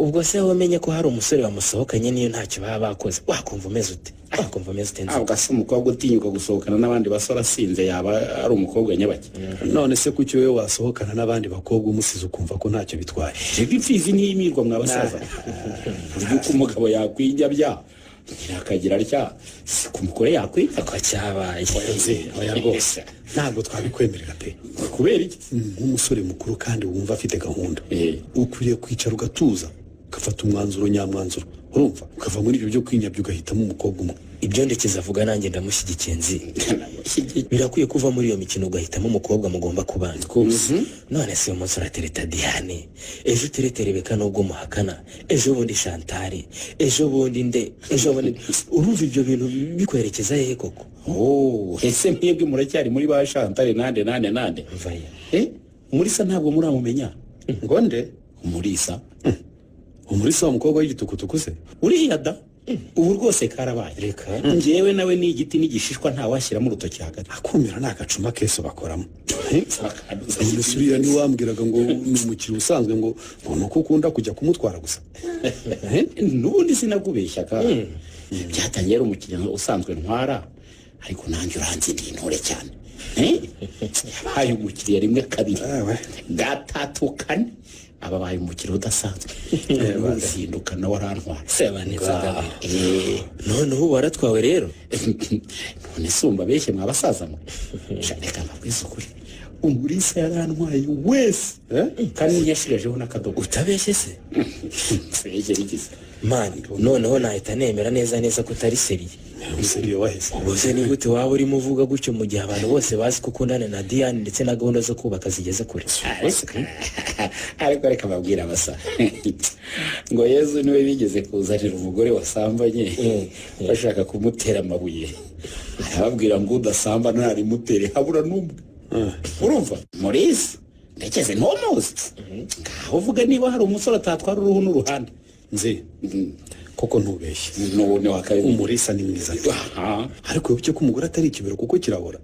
Ubwo se wamenye ko hari umusore wamusohokanye niyo ntacyo baba bakoze, wakumva umeze ute? Wakumva umeze ute? Ntabwo asa umukobwa utinyuka gusohokana n'abandi basore asinze yaba ari umukobwa nyabaki. None se kuki wowe wasohokana n'abandi bakobwa umusize ukumva ko ntacyo bitwaye? Reka imfizi ntiyimirwa mwa basaza. Burya uko umugabo yakwijya bya nyirakagira atya si ku mugore yakwiga ko cyabaye. Oya rwose ntabwo twabikwemerera pe. Kubera iki? Nk'umusore mukuru kandi wumva afite gahunda, ukwiriye kwicara ugatuza ugafata umwanzuro nyamwanzuro, urumva, ukava muri ibyo byo kwinyabya ugahitamo umukobwa umwe. Ibyo Ndekezi avuga nanjye ndamushyigikiye nzi. Birakwiye kuva muri iyo mikino ugahitamo umukobwa mugomba kubana. None se uyu munsi uratereta Diane, ejo uterete Rebeka nubwo muhakana, ejo bundi Chantal, ejo bundi nde, ejo bundi. Urumva ibyo bintu bikwerekeza hehe koko? Ese mwebwe muracyari muri ba Chantal nande nande nande? Umurisa ntabwo muramumenya. Ngo nde? Umurisa. Umurisa wa mukobwa w'igitukutuku se? Uriya da. Ubu rwose karabaye. Reka njyewe nawe ni igiti n'igishishwa nta washyiramo urutoki hagati. Akumira ni agacuma keso bakoramo. None ntiwambwiraga ngo ni umukiriya usanzwe ngo nuko ukunda kujya kumutwara gusa? N'ubundi sinakubeshyaga. Byatangiye ari umukiriya usanzwe ntwara, ariko nanjye uranzi ndi intore cyane. Yabaye umukiriya rimwe kabiri gatatu kane, ababaye umukiriya udasanzwe. Uzinduka nawe arantwara. Sebaneza Gabiro. Noneho waratwawe rero. None sumba beshye mwa basaza mwe. Reka mbabwize ukuri, Umurisa yarantwaye wese kandi ntiyashirejeho n'akadogo. Utabeshye se? Mani noneho nahita nemera neza neza ko utari seriye. Seriye wahise. Ubwo se ni gute waba urimo uvuga gutyo mu gihe abantu bose bazi ko ukundana na Diane ndetse na gahunda zo kubaka zigeze kure? Ariko reka babwira abasa ngo Yezu niwe bigeze kuzanira umugore wasambanye bashaka kumutera amabuye, arababwira ngo udasamba ntarimutere habura n'umwe. Urumva Murisa Ndekeze ntumuzi, ngaho uvuga niba hari umusore atatwara uruhu n'uruhande. Nzi koko ntubeshye. None wakabimenya. Umurisa ni mwiza ariko wibuke ko umugore atari ikibero kuko kirabora.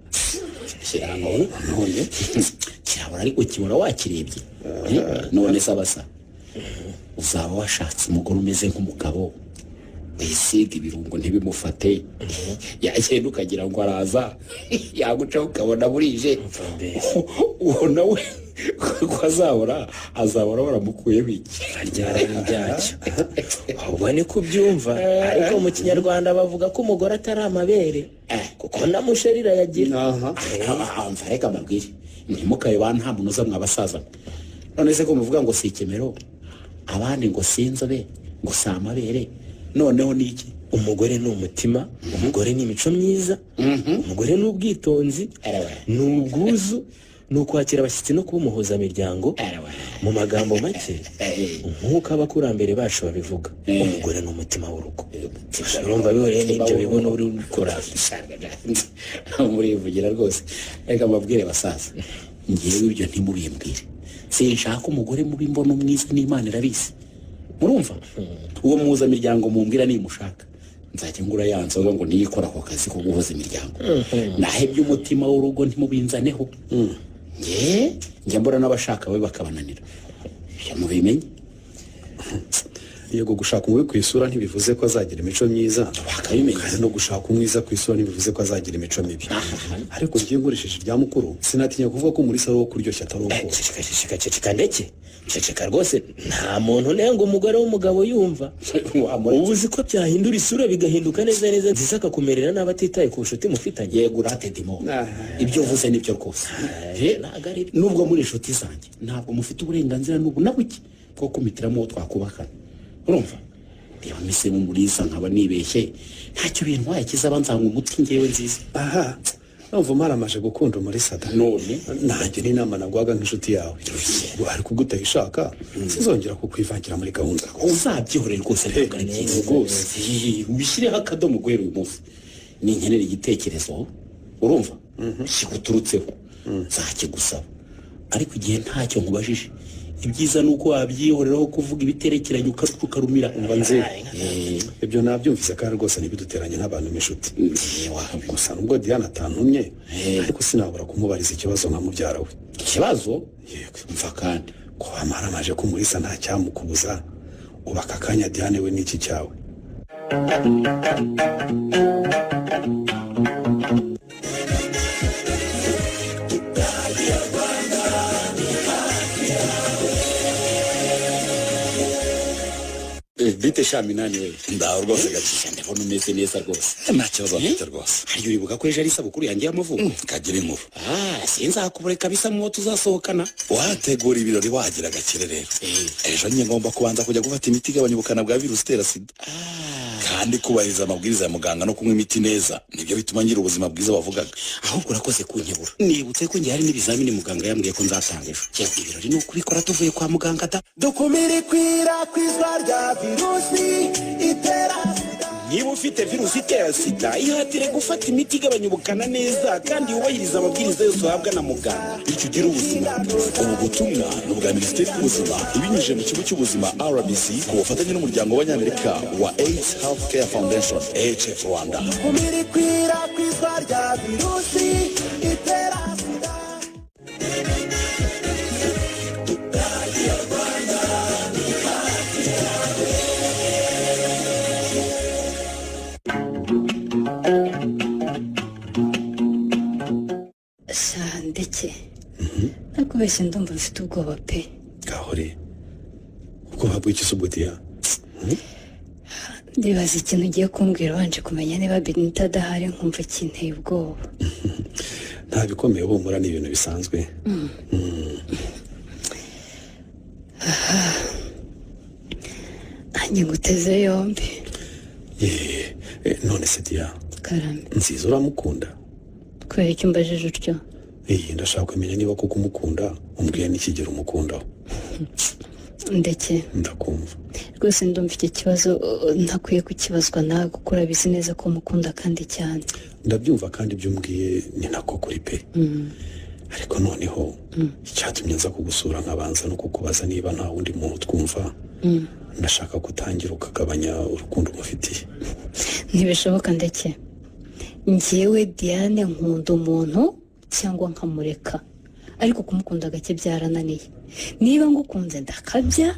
None kirabora ariko kibora wakirebye. None se abasa uzaba washatse umugore umeze nk'umugabo wisiga ibirungo ntibimufate, yagenda ukagira ngo araza yagucaho ukabona burije, uwo nawe ko azabora azabora baramukuyeho iki? Ryacyo ubwo ni kubyumva. Ariko mu Kinyarwanda bavuga ko umugore atari amabere kuko na musherira yagira. Mva reka mbabwire, ntimukabe ba nta muntu uza mwabasaza. None se ko muvuga ngo si ikemero, abandi ngo si inzobe, ngo si amabere, noneho ni iki? Umugore ni umutima, umugore ni imico myiza, umugore ni ubwitonzi, ni ubwuzu, ni ukwakira abashyitsi no kuba umuhuzamiryango. Mu magambo make nk'uko abakurambere bacu babivuga, umugore ni umutima w'urugo. Urumva bihuriye n'ibyo bibona uri gukora. Murivugira rwose. Reka mbabwire basaza, ngewe ibyo ntimubimbwire. Sinshaka umugore mubi mbona umwiza n'Imana irabizi. Murumva? Uwo muhuzamiryango mumbwira nimushaka nzajya ngura ya nzoga ngo niyikora ako kazi ko guhuza imiryango. Nahebye umutima w'urugo ntimubinzaneho. Njye mbona n'abashaka we bakabananira. Ibyo mubimenye. Yego gushaka umubi ku isura ntibivuze ko azagira imico myiza, bakabimenya. No gushaka umwiza ku isura ntibivuze ko azagira imico mibi. Ariko ngiye nkoresheje irya mukuru sinatinya kuvuga ko Umurisa ari uwo kuryoshya atari uwo. Ceceka ceceka ndeke. Ceceka rwose nta muntu nenga umugore w'umugabo yumva. Ubu uzi ko byahindura isura bigahinduka neza neza, Nziza akakumerera n'abatitaye ku bucuti mufitanye. Yego urate dimo. Ibyo uvuze nibyo rwose. Nubwo muri inshuti zanjye ntabwo mufite uburenganzira n'ubu na buke bwo kumitiramo uwo twakubakana. Urumva? Niba mise mu Murisa nkaba nibeshye ntacyo bintwaye kizaba nzanga umuti ngewe Nziza. Aha Numva maramaje gukunda Umulisa da. None nanjye n'inama nagwaga nk'inshuti yawe. Ariko ubwo utayishaka sinzongera kukwivangira muri gahunda. Uzabyihorere rwose ntabwo ari byiza rwose. Ubishyireho akadomo guhera uyu munsi. Ninkenera igitekerezo urumva kiguturutseho nzakigusaba, ariko igihe ntacyo nkubajije ibyiza ni uko wabyihoreraho kuvuga ibiterekeranye ukarumira. Umva nzi ibyo nabyumvise kandi rwose ntibiduteranye nk'abantu b'inshuti. Gusa nubwo Diana atantumye ariko sinabura kumubariza ikibazo nka mubyara we. Ikibazo? Yego. Mva kandi ko wamaramaje ko Umulisa nta cyamukubuza, ubaka akanya Diane we n'iki cyawe. Bite shaminani we? Ndaho rwose gakisha, ndabona umeze neza rwose. Nta kibazo mfite rwose. Hari uribuka ko ejo ari isabukuru yanjye y'amavuko? Kagira inkuru. Sinzakubure kabisa mu tuzasohokana. Wategura ibirori wagira gakire rero. Ejo njye ngomba kubanza kujya gufata imiti igabanya ubukana bwa virusi itera sida. Kandi kubahiriza amabwiriza ya muganga no kunywa imiti neza nibyo bituma ngira ubuzima bwiza bavugaga. Ahubwo urakoze kunkebura. Nibutse ko njye hari n'ibizamini muganga yambwiye ko nzatanga ejo. Ibirori ni ukubikora tuvuye kwa muganga da. Dukumire ikwirakwizwa rya virusi itera sida. Niba ufite virusi itera sida, ihatire gufata imiti igabanya ubukana neza kandi yubahiriza amabwiriza yose uhabwa na muganga, bityo ugire ubuzima bwiza. Ubu butumwa ni ubwa Minisiteri y'Ubuzima ibinyujije mu kigo cy'ubuzima RBC ku bufatanye n'umuryango w'Abanyamerika wa AIDS Healthcare Foundation AHF Rwanda. Dukumire ikwirakwizwa rya virusi itera sida. Ndeke nakubeshye ndumva mfite ubwoba pe. Gahore ubwoba bw'iki se ubwo Diya? Ndibaza ikintu ugiye kumbwira wanje kumenya niba Benita adahari, nkumva kinteye ubwoba. Nta bikomeye humura, ni ibintu bisanzwe. Nanjye nguteze yombi. None se Diya, karame, Nziza uramukunda? Kubera icyo umbajije utyo? Ndashaka kumenya niba koko umukunda, umbwiye n'ikigero umukundaho. Ndeke ndakumva rwose, ndumva iki kibazo ntakwiye kukibazwa nawe kuko urabizi neza ko mukunda kandi cyane. Ndabyumva kandi ibyo umbwiye ni nako kuri pe. Ariko noneho icyatumye nza kugusura nkabanza no kukubaza niba nta wundi muntu twumva, ndashaka gutangira ukagabanya urukundo umufitiye. Ntibishoboka Ndeke, njyewe Diane nkunda umuntu cyangwa nkamureka, ariko kumukunda gake byarananiye. Niba ngukunze ndakabya,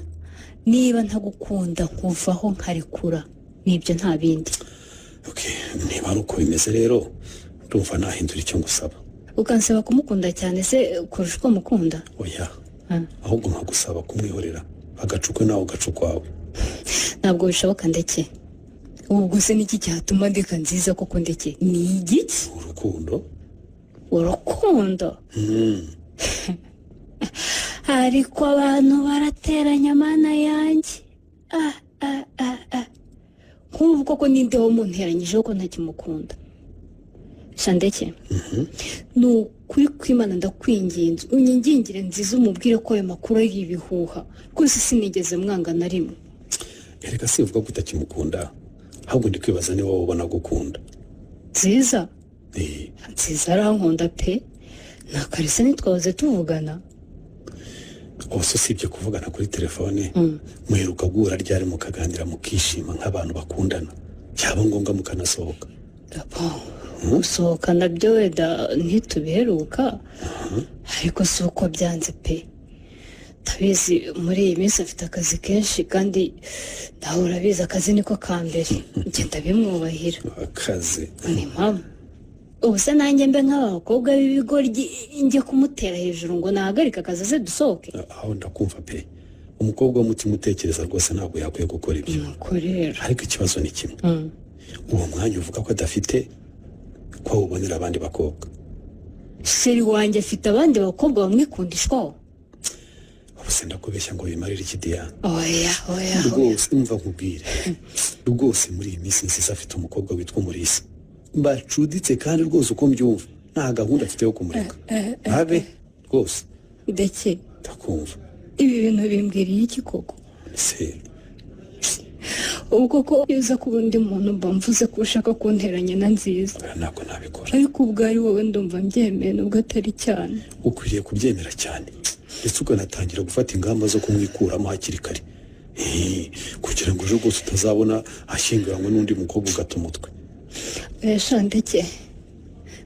niba ntagukunda nkuvaho nkarekura, nibyo nta bindi. Niba ari uko bimeze rero ndumva nahindura icyo ngusaba. Ukansaba kumukunda cyane se kurusha uko mukunda? Oya, ahubwo nkagusaba kumwihorera agacukwe nawe ugacukwawe. Ntabwo bishoboka Ndeke. Ubwo se niki cyatuma ndeka Nziza koko Ndeke? Ni igiki? Urukundo. Urukundo? Ariko abantu barateranya mana yanjye. Nk'ubu koko ninde wo munteranyije ko ntakimukunda? Shandeke, ni ukuri kw'Imana ndakwinginze unyingingire Nziza umubwire ko ayo makuru ari ibihuha rwose, sinigeze mwanga na rimwe. Erega sivuga ko utakimukunda, ahubwo ndi kwibaza niba wowe ubona gukunda Nziza. Nziza arankunda pe, na Kalisa ntitwahoze tuvugana. Ubuse usibye kuvugana kuri telefone, muheruka guhura ryari mukaganira mukishima nk'abantu bakundana, byaba ngombwa mukanasohoka? Gusohoka nabyo wenda ntitubiheruka, ariko si uko byanze pe. Ndabizi muri iyi minsi afite akazi kenshi kandi nawe urabizi akazi niko ka mbere, ngenda bimwubahira. Akazi ni impamvu. Ubu se nanjye mbe nk'aba bakobwa b'ibigoryi njye kumutera hejuru ngo nahagarike akazi aze dusohoke? Aho ndakumva pe, umukobwa w'umutima utekereza rwose ntabwo yakwiye gukora ibyo. Nuko rero ariko ikibazo ni kimwe, uwo mwanya uvuga ko adafite ko awubonera abandi bakobwa. Sheri wanjye afite abandi bakobwa bamwikundishwaho? Ubu se ndakubeshya ngo bimarire iki Diya? Oya oya rwose umva nkubwire rwose, muri iyi minsi Nziza afite umukobwa witwa Umulisa bacuditse kandi rwose uko mbyumva Nta gahunda afite yo kumureka. Habe rwose. Ndeke. Ndakumva. Ibi bintu bimbwiriye iki koko? Se ubwo ko uza kuba undi muntu mba mvuze ko ushaka kunteranya na Nziza. Ntabwo nabikora. Ariko ubwo ari wowe ndumva mbyemeye nubwo atari cyane. Ukwiriye kubyemera cyane. Ndetse ukanatangira gufata ingamba zo kumwikuramo hakiri kare. Kugira ngo ejo rwose utazabona ashyinguranywe n'undi mukobwa ugata umutwe. Shandeke.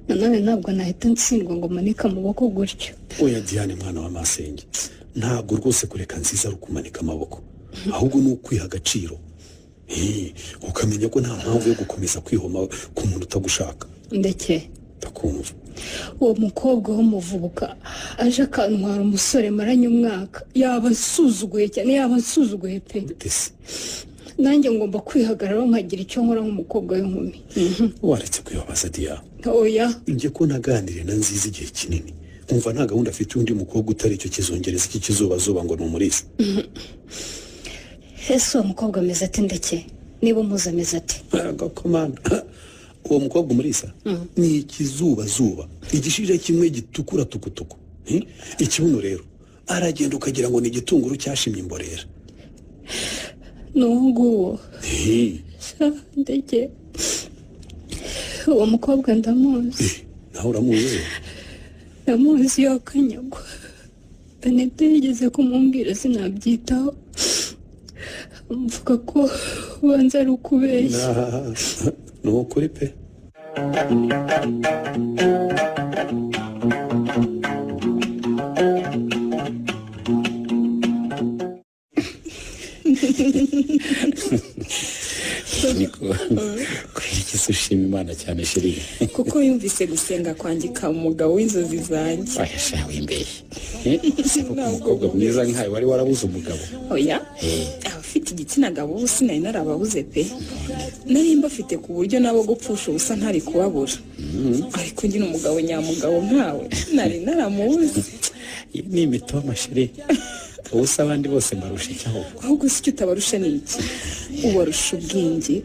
Nanone ntabwo nahita ntsindwa ngo manike amaboko gutyo. Oya Diane mwana wa masenge. Ntabwo rwose kureka Nziza ari ukumanika amaboko. Ahubwo ni ukwiha agaciro. Ukamenya ko nta mpamvu yo gukomeza kwihoma ku muntu utagushaka. Ndeke. Ndakumva. Uwo mukobwa w'umuvubuka aje akantwara umusore maranye umwaka yaba asuzuguye cyane, yaba asuzuguye pe. Nanjye ngomba kwihagararaho nkagira icyo nkora nk'umukobwa w'inkumi. Waretse kwibabaza Dia. Oya. Njye ko naganiriye na Nziza igihe kinini. Umva nta gahunda afite undi mukobwa utari icyo kizongereza iki kizubazuba ngo ni umurisa. Ese uwo mukobwa ameze ate Ndeke? Niba umuzi ameze ate? Agakomanda. Uwo mukobwa umurisa ni ikizubazuba, igishije kimwe gitukura tukutuku. Ikibuno rero aragenda ukagira ngo ni igitunguru cyashimye imborera. N'uwo Ndeke, uwo mukobwa ndamuzi. Nawe uramuzi? Ndamuzi yakanyagwa. Benete yigeze kumumbwira sinabyitaho. Mvuga ko ubanza ari ukubeshya. Ni ukuri pe. Niko kubera iki se ushima Imana cyane sheri? Kuko yumvise gusenga kwangika umugabo w'inzozi zanjye. Oya sha wimbeshye. Umukobwa mwiza nkawe wari warabuze umugabo. Oya. Abafite igitsina gabo ubu sinari narababuze pe. Nari mbafite ku buryo nabo gupfusha ubusa ntari kubabura. Ariko njye umugabo nyamugabo nkawe nari naramubuze. Iyi ni imitoma sheri. Ubusa abandi bose mbarusha iki ahubwo? Ahubwo si icyo utabarusha ni iki? Ubarusha ubwenge,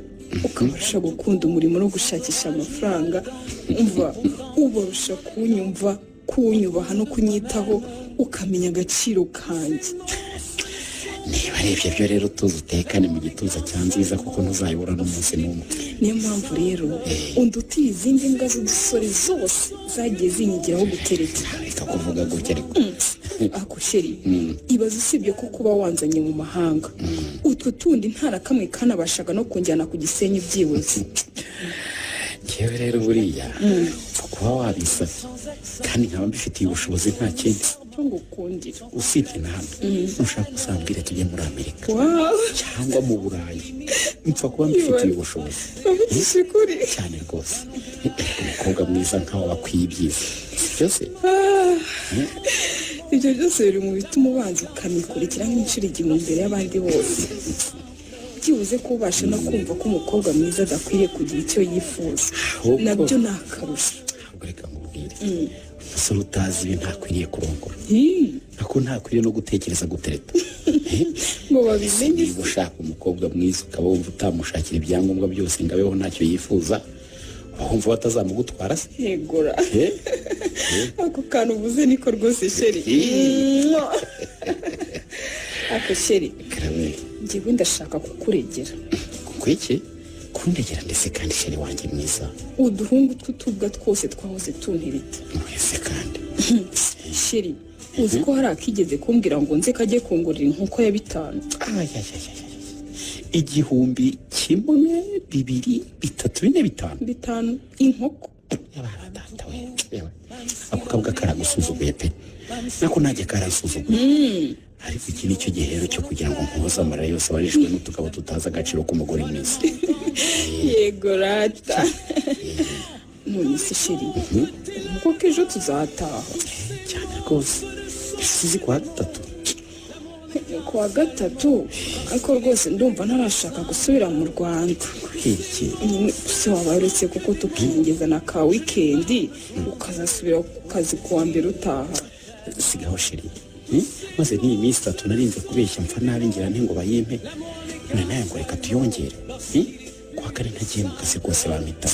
ukabarusha gukunda umurimo no gushakisha amafaranga, umva ubarusha kunyumva, kunyubaha no kunyitaho, ukamenya agaciro kanjye. Niba ari ibyo byo rero tuzi utekane mu gituza cya Nziza kuko ntuzayibura n'umunsi n'umwe. Niyo mpamvu rero undutiye izindi mbwa z'udusore zose zagiye zinyigiraho gutereta. Reka kuvuga gutya ariko. Ako sheri, ibaze usibye ko kuba wanzanye mu mahanga. Utwo tundi nta kamwe kanabashaga no kunjyana ku Gisenyi byibuze. Njyewe rero buriya kuba wabisabye kandi nkaba mbifitiye ubushobozi nta kindi. Ngukundira. Usibye na hano nushaka uzambwire tujye muri Amerika cyangwa mu Burayi, mpfa kuba mbifitiye ubushobozi. Cyane rwose. Umukobwa mwiza nkawe bakwiye ibyiza byose. Ibyo byose biri mu bituma ubanza ukanikurikira nk'inshuro igihumbi imbere y'abandi bose. Byibuze ko ubasha no kumva ko umukobwa mwiza adakwiriye kugira icyo yifuza, nabyo ni akarusho. Ahubwo reka nkubwire, umusore utazi ibi ntakwiriye kurongora, nako ntakwiriye no gutekereza gutereta. Ngo babimenye. Niba ushaka umukobwa mwiza ukaba wumva utamushakira ibyangombwa byose ngo abeho ntacyo yifuza, wumva batazamugutwara se? Yegora. Ako kantu uvuze niko rwose sheri. Ako sheri, njyewe ndashaka kukuregera. Kuki? Kundegera ndetse kandi sheri wanjye mwiza. Uduhungu tw'utubwa twose twahoze tuntereta. Mwese kandi. Sheri, uzi ko hari akigeze kumbwira ngo nze kajye kungurira inkoko ya 5. 1000, 1, 2, 3, 4, 5. 5 inkoko. Ako kabwa karagusuzuguye pe. Nako najye karasuzuguye. Ariko iki nicyo gihe rero cyo kugira ngo nkoze amarira yose abarishwe n'utugabo tutazi agaciro k'umugore mwiza. Yego rata. None se sheri, kuko ejo tuzataha. Cyane rwose. Sizi kwa 3. Kuwa 3 ariko rwose ndumva ntarashaka gusubira mu Rwanda. Iki se waba uretse kuko tukingeza na ka weekend ukazasubira ku kazi kuwa mbere utaha. Sigaho sheri. Maze n'iyi minsi 3 narinze kubeshya mfa nabi ngira nti ngo bayimpe. None nawe ngo reka tuyongere. Kuwa 4 ntagiye mu kazi rwose bampita.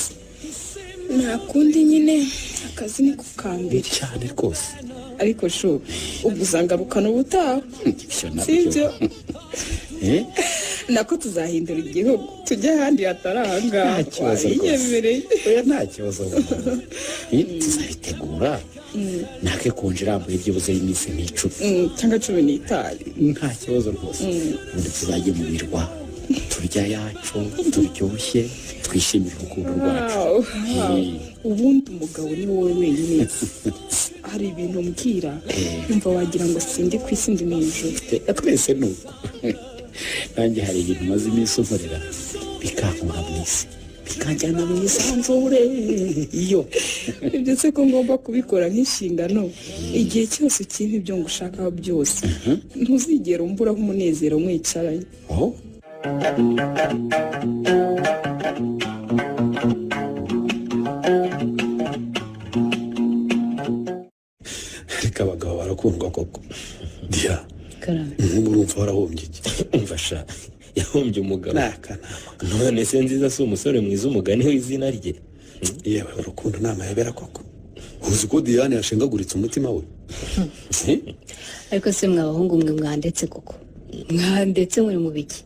Nta kundi nyine, akazi ni kukambere cyane rwose. Ariko shu, ubwo uzangarukana ubutaha, sibyo? Nako tuzahindura igihugu tujye ahandi hatari ahangaha. Nta kibazo rwose. Oya, nta kibazo, tuzabitegura. Nake konje irambuye byibuze y'iminsi nk'icumi cyangwa 15. Nta kibazo rwose. Ubundi tuzajye mu birwa, turya yacu, turyoshye, twishimire urukundo rwacu. Ubundi umugabo ni wowe wenyine. Hari ibintu mbwira yumva wagira ngo sindi ku isi, ndi mu ijuru. Twese ni uko. Nanjye hari ibintu maze iminsi unkorera bikankura mu isi, bikanjyana mu isanzure. Iyo ibyo se ko ngomba kubikora nk'inshingano, igihe cyose ukimpa ibyo ngushakaho byose, ntuzigera umburaho umunezero mwicaranye. Reka, abagabo barakundwa koko. Dia, nk'ubu urumva warahombye iki? Umva sha, yahombye umugabo. None se Nziza si umusore mwiza, umugani w'izina rye? Yewe, urukundo ni amayobera koko. Uzi ko Diane yashengaguritse umutima we? Ariko se mwabahungu mwe, mwandetse koko, mwandetse muri mu biki?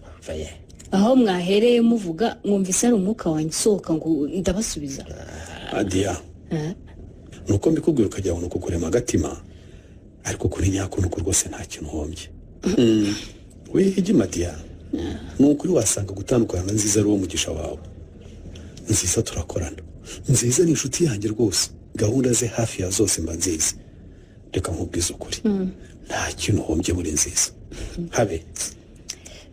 Aho mwahereye muvuga mwumvise ari umwuka wanjye usohoka ngo ndabasubiza. Dia, nuko mbikubwira ukagira ngo ni ukukurema agatima, ariko kuri nyako nuko rwose nta kintu uhombye. Wihigima Dia, ni ukuri wasanga gutandukana na Nziza ari uwo mugisha wawe. Nziza turakorana, Nziza ni inshuti yanjye rwose, gahunda ze hafi ya zose mba nziza. Reka nkubwize ukuri, nta kintu uhombye muri Nziza habe.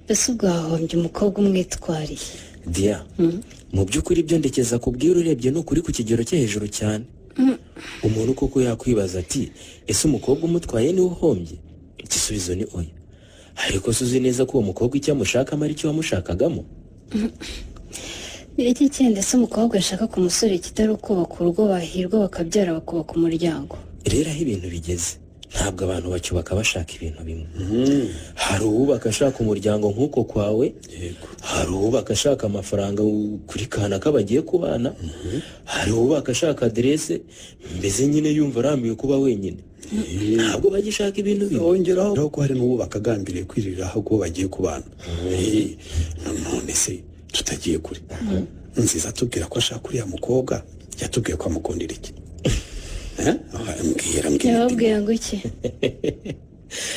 Mbese ubwo wahombye umukobwa umwitwariye? Dia, mu by'ukuri ibyo ndekeza kubwira urebye ni ukuri ku kigero cyo hejuru cyane. Umuntu koko yakwibaza ati ese umukobwa umutwaye niwe uhombye? Igisubizo ni oya. Ariko se uzi neza ko uwo mukobwa icyo amushakamo ari cyo wamushakagamo? Ni iki kindi se umukobwa ashaka ku musore kitari ukubaka urugo, bahirwa bakabyara, bakubaka umuryango? Rero aho ibintu bigeze, ntabwo abantu bacyubaka bashaka ibintu bimwe. Hari uwubaka ashaka umuryango nk'uko kwawe, hari uwubaka ashaka amafaranga kuri kanaka bagiye kubana, hari uwubaka ashaka aderese, mbese nyine yumva arambiwe kuba wenyine. Ntabwo bagishaka ibintu bimwe. Wongeraho ko hari n'uwubaka agambiriye kwirira aho kuba bagiye kubana. None se tutagiye kure, Nziza atubwira ko ashaka uriya mukobwa, yatubwiye ko amukundira iki? Mbwira, mbwira. Yababwira ngo iki?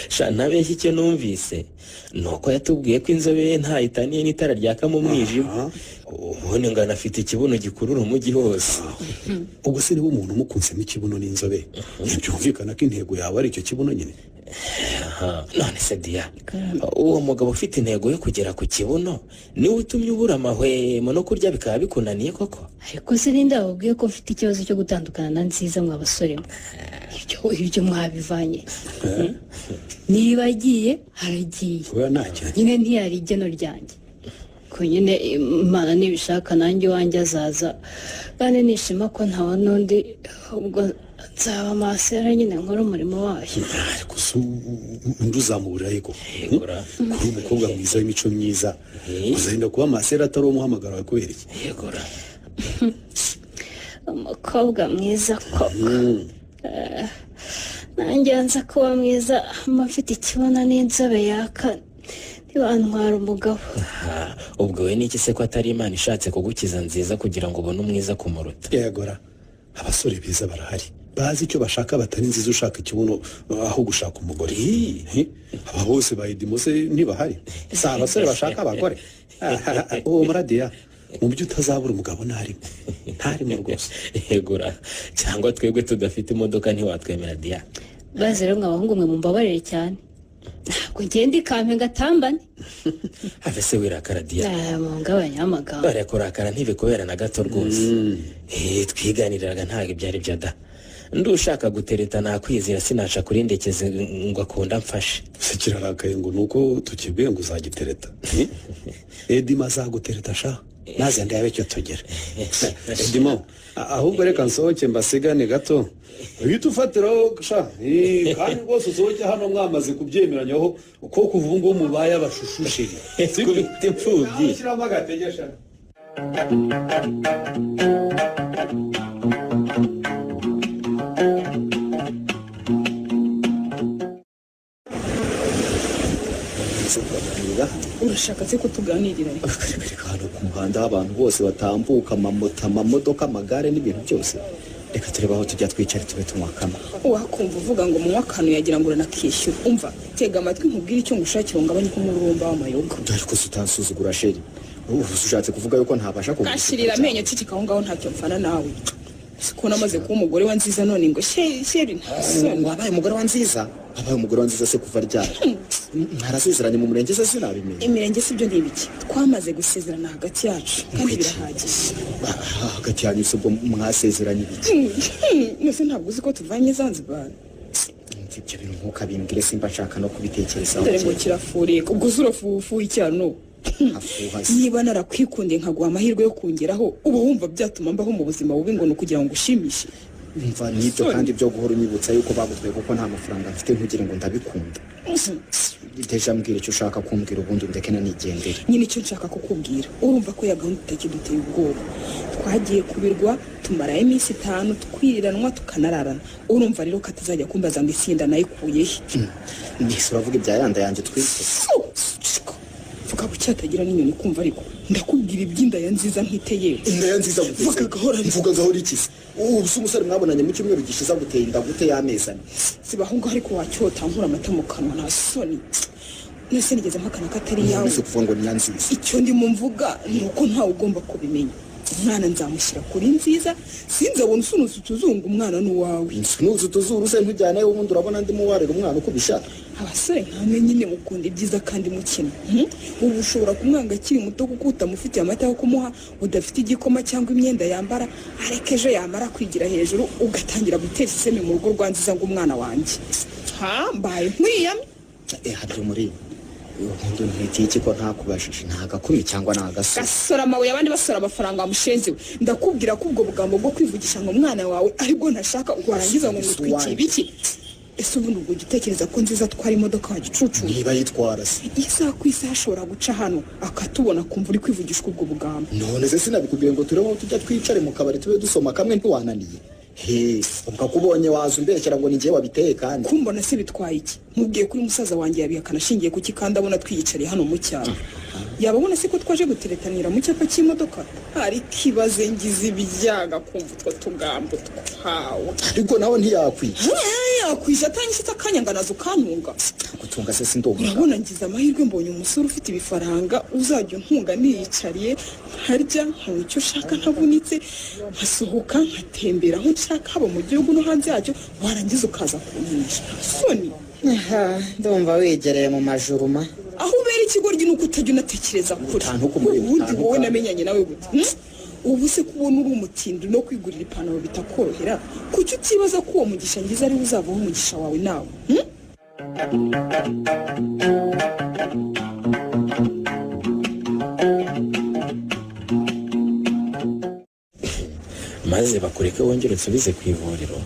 Sha, ntabeshya, icyo numvise ni uko yatubwiye ko inzobe ye ntayitaniye n'itara ryaka mu mwijima, ubundi ngo anafite ikibuno gikurura umujyi hose. Ubwo se niba umuntu umukunzemo ikibuno n'inzobe, ntibyumvikana ko intego yawe ari icyo kibuno nyine? None se Dia, uwo mugabo ufite intego yo kugera ku kibuno niwe utumye ubura amahwemo no kurya bikaba bikunaniye koko? Ariko se ninde wababwiye ko mfite ikibazo cyo gutandukana na Nziza, mwa basore mwe? Ibyo mwabivanye. Niba agiye haragiye, Oya, nta kintu. nyine ntiyari igeno ryanjye. Ko nyine Imana nibishaka nanjye iwanjye azaza, kandi nishima ko ntabona undi, ubwo nzaba masera nyine nkora umurimo wayo. Ariko se undi uzamuburira ariko kuri umukobwa mwiza w'imico myiza, uzarinda kuba masera atari umuhamagaro wawe kubera iki? Yegora. Umukobwa mwiza koko. Nanjye nza kuba mwiza, mba mfite ikibuno n'inzobe yaka, ntibantwara umugabo. Ubwo we n'iki se ko atari Imana ishatse kugukiza Nziza kugira ngo ubone umwiza kumuruta? Yegora, abasore beza barahari bazi icyo bashaka, batari Nziza ushaka ikibuno aho gushaka umugore. Aba bose bayidimose ntibahari? Si abasore bashaka abagore? Uwo muradiya, mu byo utazabura umugabo ntarimo, ntarimo rwose. Yegora, cyangwa twebwe tudafite imodoka ntiwatwemera Dia. Baze rero mwabahungu mwe, mumbabarire cyane, ntabwo ngenda ikampe ngatambane. Have se wirakara Dia. Mungabanya amagambo. Bare kurakara ntibikubera na gato rwose. Twiganiriraga ntabwo ibyari byo da. Ndushaka gutereta nakwizira, sinaca kuri Ndekeze ngo akunda mfashe. Se kirarakaye ngo nuko tukibwiye ngo uzagitereta? Edima azagutereta sha, naze ndabe icyo tugera. Edimo, ahubwo reka nsohoke mbasigane gato, uhita ufatiraho sha. Kandi rwose usohoke hano mwamaze kubyemeranyaho ko kuva ubu ngubu mubaye abashushushiri. Kubita imfubyi. Shyiramo agatege sha. tuganirira hano? Urashaka se ko tuganirira? Reka hano ku muhanda aho abantu bose batambuka, amamoto, amamodoka, amagare n'ibintu byose. Reka turebe aho tujya twicara tube tunywa kamwe. Wakumva uvuga ngo munywa akantu yagira ngo uranakishyura. Umva, tega amatwi nkubwire icyo ngushakira ngo ngabanye umururumba w'amayoga. Ariko se utansuzugura sheri? Ubu ushatse kuvuga yuko ntabasha kuguha. Kashirira amenyo, cicika aho ngaho ntacyo mfana nawe. Siko namaze kuba umugore wa Nziza none ngo sheri sheri ntasoni. Wabaye umugore wa Nziza? Wabaye umugore wa Nziza se kuva ryari? Mwarasezeranye mu murenge se sinabimenye. Imirenge si byo ni ibiki? Twamaze gusezerana hagati yacu kandi birahagije. Hagati yanyu se ubwo mwasezeranye ibiki? Nese ntabwo uzi ko tuvanye Zanzibar. Ibyo bintu ntukabimbwire, simba nshaka no kubitekerezaho. Dore ngo kirafuriye, ubwo urafufuye icyano. Niba narakwikundiye nkaguha amahirwe yo kongeraho, uba wumva byatuma mbaho mu buzima bubi ngo nukugira ngo ushimishe. Umva nibyo kandi byo guhora unyibutsa yuko bagutwaye kuko nta mafaranga mfite ntugire ngo ndabikunda. Deja mbwira icyo ushaka kumbwira ubundi ndeke nanigendere. Nyine icyo nshaka kukubwira, urumva ko ya gahunda itakiduteye ubwoba. Twagiye kubirwa tumarayo iminsi 5 twiriranwa tukanararana. Urumva rero katazajya kumbaza ngo isinda nayikuye he. Nese uravuga ibya yanda yanjye twite. Vuga bucyatagira n'inyoni kumva, ariko ndakubwira iby'inda ya Nziza ntiteye. Inda ya Nziza gute? Vuga gahora, vuga gahora iki se? Ubu se umusore mwabonanye mu cyumweru gishize aguteye inda gute y'amezi ane? Sibahunga ariko wacyota nkura amata mu kanwa nta soni. Nese nigeze mpakana ko atari yawe. Nese kuvuga ngo ni Nziza. Icyo ndimo mvuga ni uko ntawe ugomba kubimenya. Umwana nzamushyira kuri Nziza, sinzabona usunuza utuzungu, umwana ni uwawe. Nsunuza utuzuru se ntujyane ubundi urabona ndimo warera umwana uko ubishaka. Abasore nkamwe nyine mukunda ibyiza kandi mukina. Ubu ushobora kumwanga akiri muto kuko utamufitiye amata yo kumuha, udafite igikoma cyangwa imyenda yambara, ariko ejo yamara kwigira hejuru ugatangira gutera isemi mu rugo rwa Nziza ngo umwana wanjye. Ha, mbaye nkwiyamye. Haryo muri ubundi ntitiye iki ko ntakubashije, nta gakumi cyangwa nta gasore. Gasora amabuye abandi basora amafaranga mushenzi we. Ndakubwira ko ubwo bugambo bwo kwivugisha ngo umwana wawe aribwo ntashaka, warangiza ngo ngutwikiye ibiki? Ese ubundi ubwo ugitekereza ko Nziza atwara imodoka wa gicucu? Niba yitwara se isaha ku isaha ashobora guca hano akatubona kumva uri kwivugishwa ubwo bugambo. None se sinabikubwiye ngo turebe aho tujya twicare mu kabari tube dusoma kamwe ntiwananiye? He, ukakubonye waza umbeshyera ngo ni njye wabiteye kandi. Kumbona se bitwaye iki? Mubwiye kuri musaza wanjye yabihakana ashingiye kuki kandi abona twiyicariye hano mu cyaro. Yababona se ko twaje guteretanira mu cyapa cy'imodoka? Ariko ibaze ngize ibyaga kumva utwo tugambo twawe. Ariko nawe ntiyakwica. Yakwica atanyishitse akanya nganaza ukantunga. Gutunga se sindumva. Urabona ngize amahirwe mbonye umusore ufite ibifaranga uzajya untunga niyicariye, nkarya nkanywa icyo ushaka ntavunitse, nkasohoka nkatembera aho nshaka haba mu gihugu no hanze yacyo, warangiza ukaza kunyica. Soni. Aha, ndumva wigereye mu majuruma. Aho ubera ikigoryi nuko utajya unatekereza kure. Ubundi wowe namenyanye nawe gute? Ubu se kubona uri umutindi no kwigurira ipantaro bitakorohera, kuki utibaza ko uwo mugisha ngize ari uzavaho umugisha wawe nawe? Maze bakureke wongere unsubize ku ivuriro.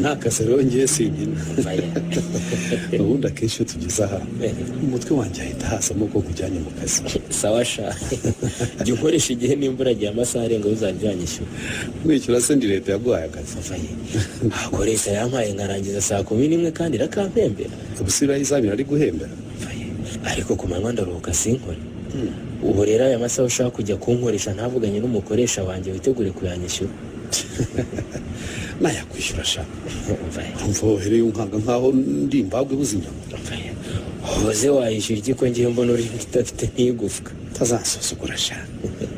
Nta kazi rero ngiye sinkina. Ubundi akenshi iyo tugeze aha umutwe wanjye ahita hasamo ko kujyanye mu kazi. Sawa sha, jya ukoresha igihe n'imvura igihe amasaha arenga uzajya uyanyishyura. Mwishyura se ndi leta yaguhaye akazi? Ako leta yampaye nkarangiza saa 11 kandi irakampembera. Ubu si izabira ari guhembera? Ariko ku manywa ndaruhuka sinkore. Ubu rero aya masaha ushaka kujya kunkoresha ntavuganye n'umukoresha wanjye witegure kuyanyishyura. Nayakwishyura sha. Umva wohereye unkanga nkaho ndi imbagwe ibuze inyama. Hoze wayishyura iki ko ngiye mbona uri idafite n'igufwa? Utazansuzugura sha.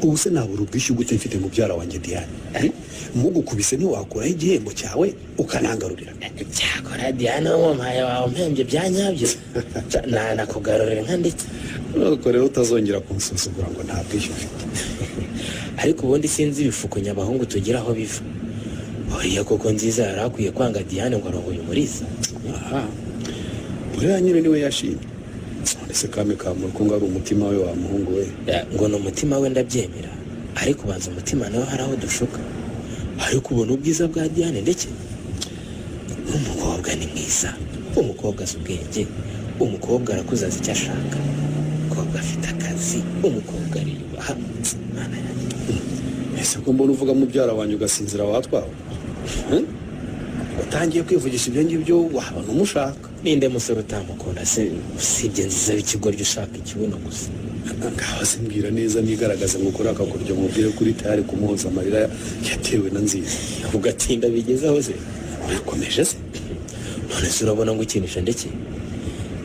Ubu se nabura ubwishyu gute mfite mubyara wanjye Diane? Mugukubise ntiwakuraho igihembo cyawe ukanangarurira. Cyakora Diane wampaye wawe mpembye bya nyabyo. Nanakugarurira nka ndetse. Nuko rero utazongera kunsuzugura ngo nta bwishyu mfite. Ariko ubundi sinzi ibifuko nyabahungu tugira aho biva. Oya koko Nziza yari akwiye kwanga Diane ngo arongoye Umuriza. Aha. Buriya nyine niwe yashimye. Ese kame kamuriko ngo ari umutima we wa muhungu we. Ngo ni umutima we ndabyemera. Ariko ubanza umutima nawe hari aho dushuka. Ariko ubona ubwiza bwa Diane ndetse umukobwa ni mwiza. Umukobwa azi ubwenge. Umukobwa arakuze azi icyo ashaka. Umukobwa afite akazi. Umukobwa ariyubaha. Mana yanjye. Ese ko mbona uvuga mubyara wanjye ugasinzira watwawe? Utangiye kwivugisha ibyo ngibyo wabona umushaka. Ninde musore utamukunda se usibye Nziza w'ikigoryi ushaka ikibuno gusa? Ngaho simbwira neza nigaragaza ngo ukore akakuryo mubwire kuri tayari kumuhoza amarira yatewe na Nziza. Ugatinda bigezaho se? Urakomeje se? None se urabona ngo ukinisha ndeke?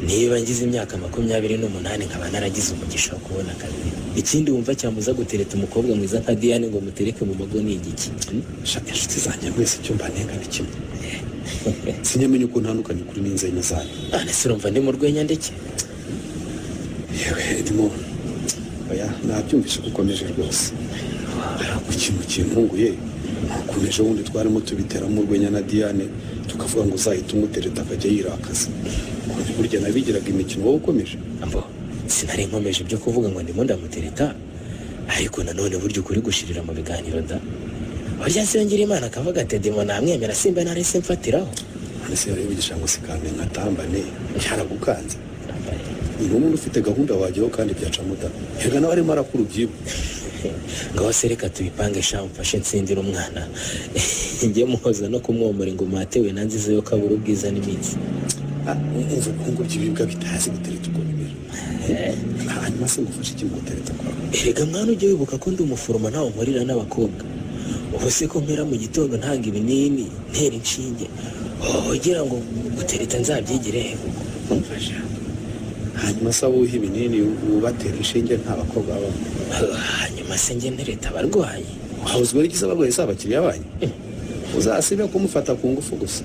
Niba ngize imyaka 28 nkaba naragize umugisha wo kubona akazi, ikindi wumva cyamuza gutereta umukobwa mwiza nka Diane ngo mutereke mu mago ni igiki? Shaka inshuti zanjye mwese icyo mbanenga ni kimwe. Sinyamenye uko ntandukanye kuri n'inzenya zanyu. None se urumva ndi mu rwenya ndeke? Yewe Edmo, oya nabyumvise ko ukomeje rwose. Ariko ikintu kintunguye ukomeje wundi twarimo tubiteramo urwenya na Diane tukavuga ngo uzahita umutereta akajya yirakaza. Burya nabigiraga imikino wowe ukomeje. Ambo sinari nkomeje ibyo kuvuga ngo ndimo ndamutereta, ariko nanone burya ukuri gushirira mu biganiro da. Burya se yongera Imana akavuga ati Edmo namwemera simba narese mfatiraho. None se yari ngo sikande nkatambane cyaragukanze. Ni umuntu ufite gahunda wajyaho kandi byacamo da. Yega nawe arimo arakura ubyibu. Ngaho se reka tubipange sha mfashe nsindira umwana. Njye muhoza no kumwomora ingoma atewe na Nziza yo kabura ubwiza n'iminsi. Umva ibihungu by'ibibwa bitazi gutereta uko bimera. Hanyuma se ngufashe iki mu gutereta kwawe? Erega mwana ujye wibuka ko ndi umuforomo ntawe nkorera n'abakobwa. Ubu se ko mpera mu gitondo ntanga ibinini ntera inshinge ugira ngo gutereta nzabyigire he koko? Mfasha. Hanyuma se abo uha ibinini ubatera inshinge nta bakobwa babamo? Hanyuma se njye ntereta abarwayi? Wahuzwa n'igize abarwayi si abakiriya banyu? Uzasibe kumufata ku ngufu gusa.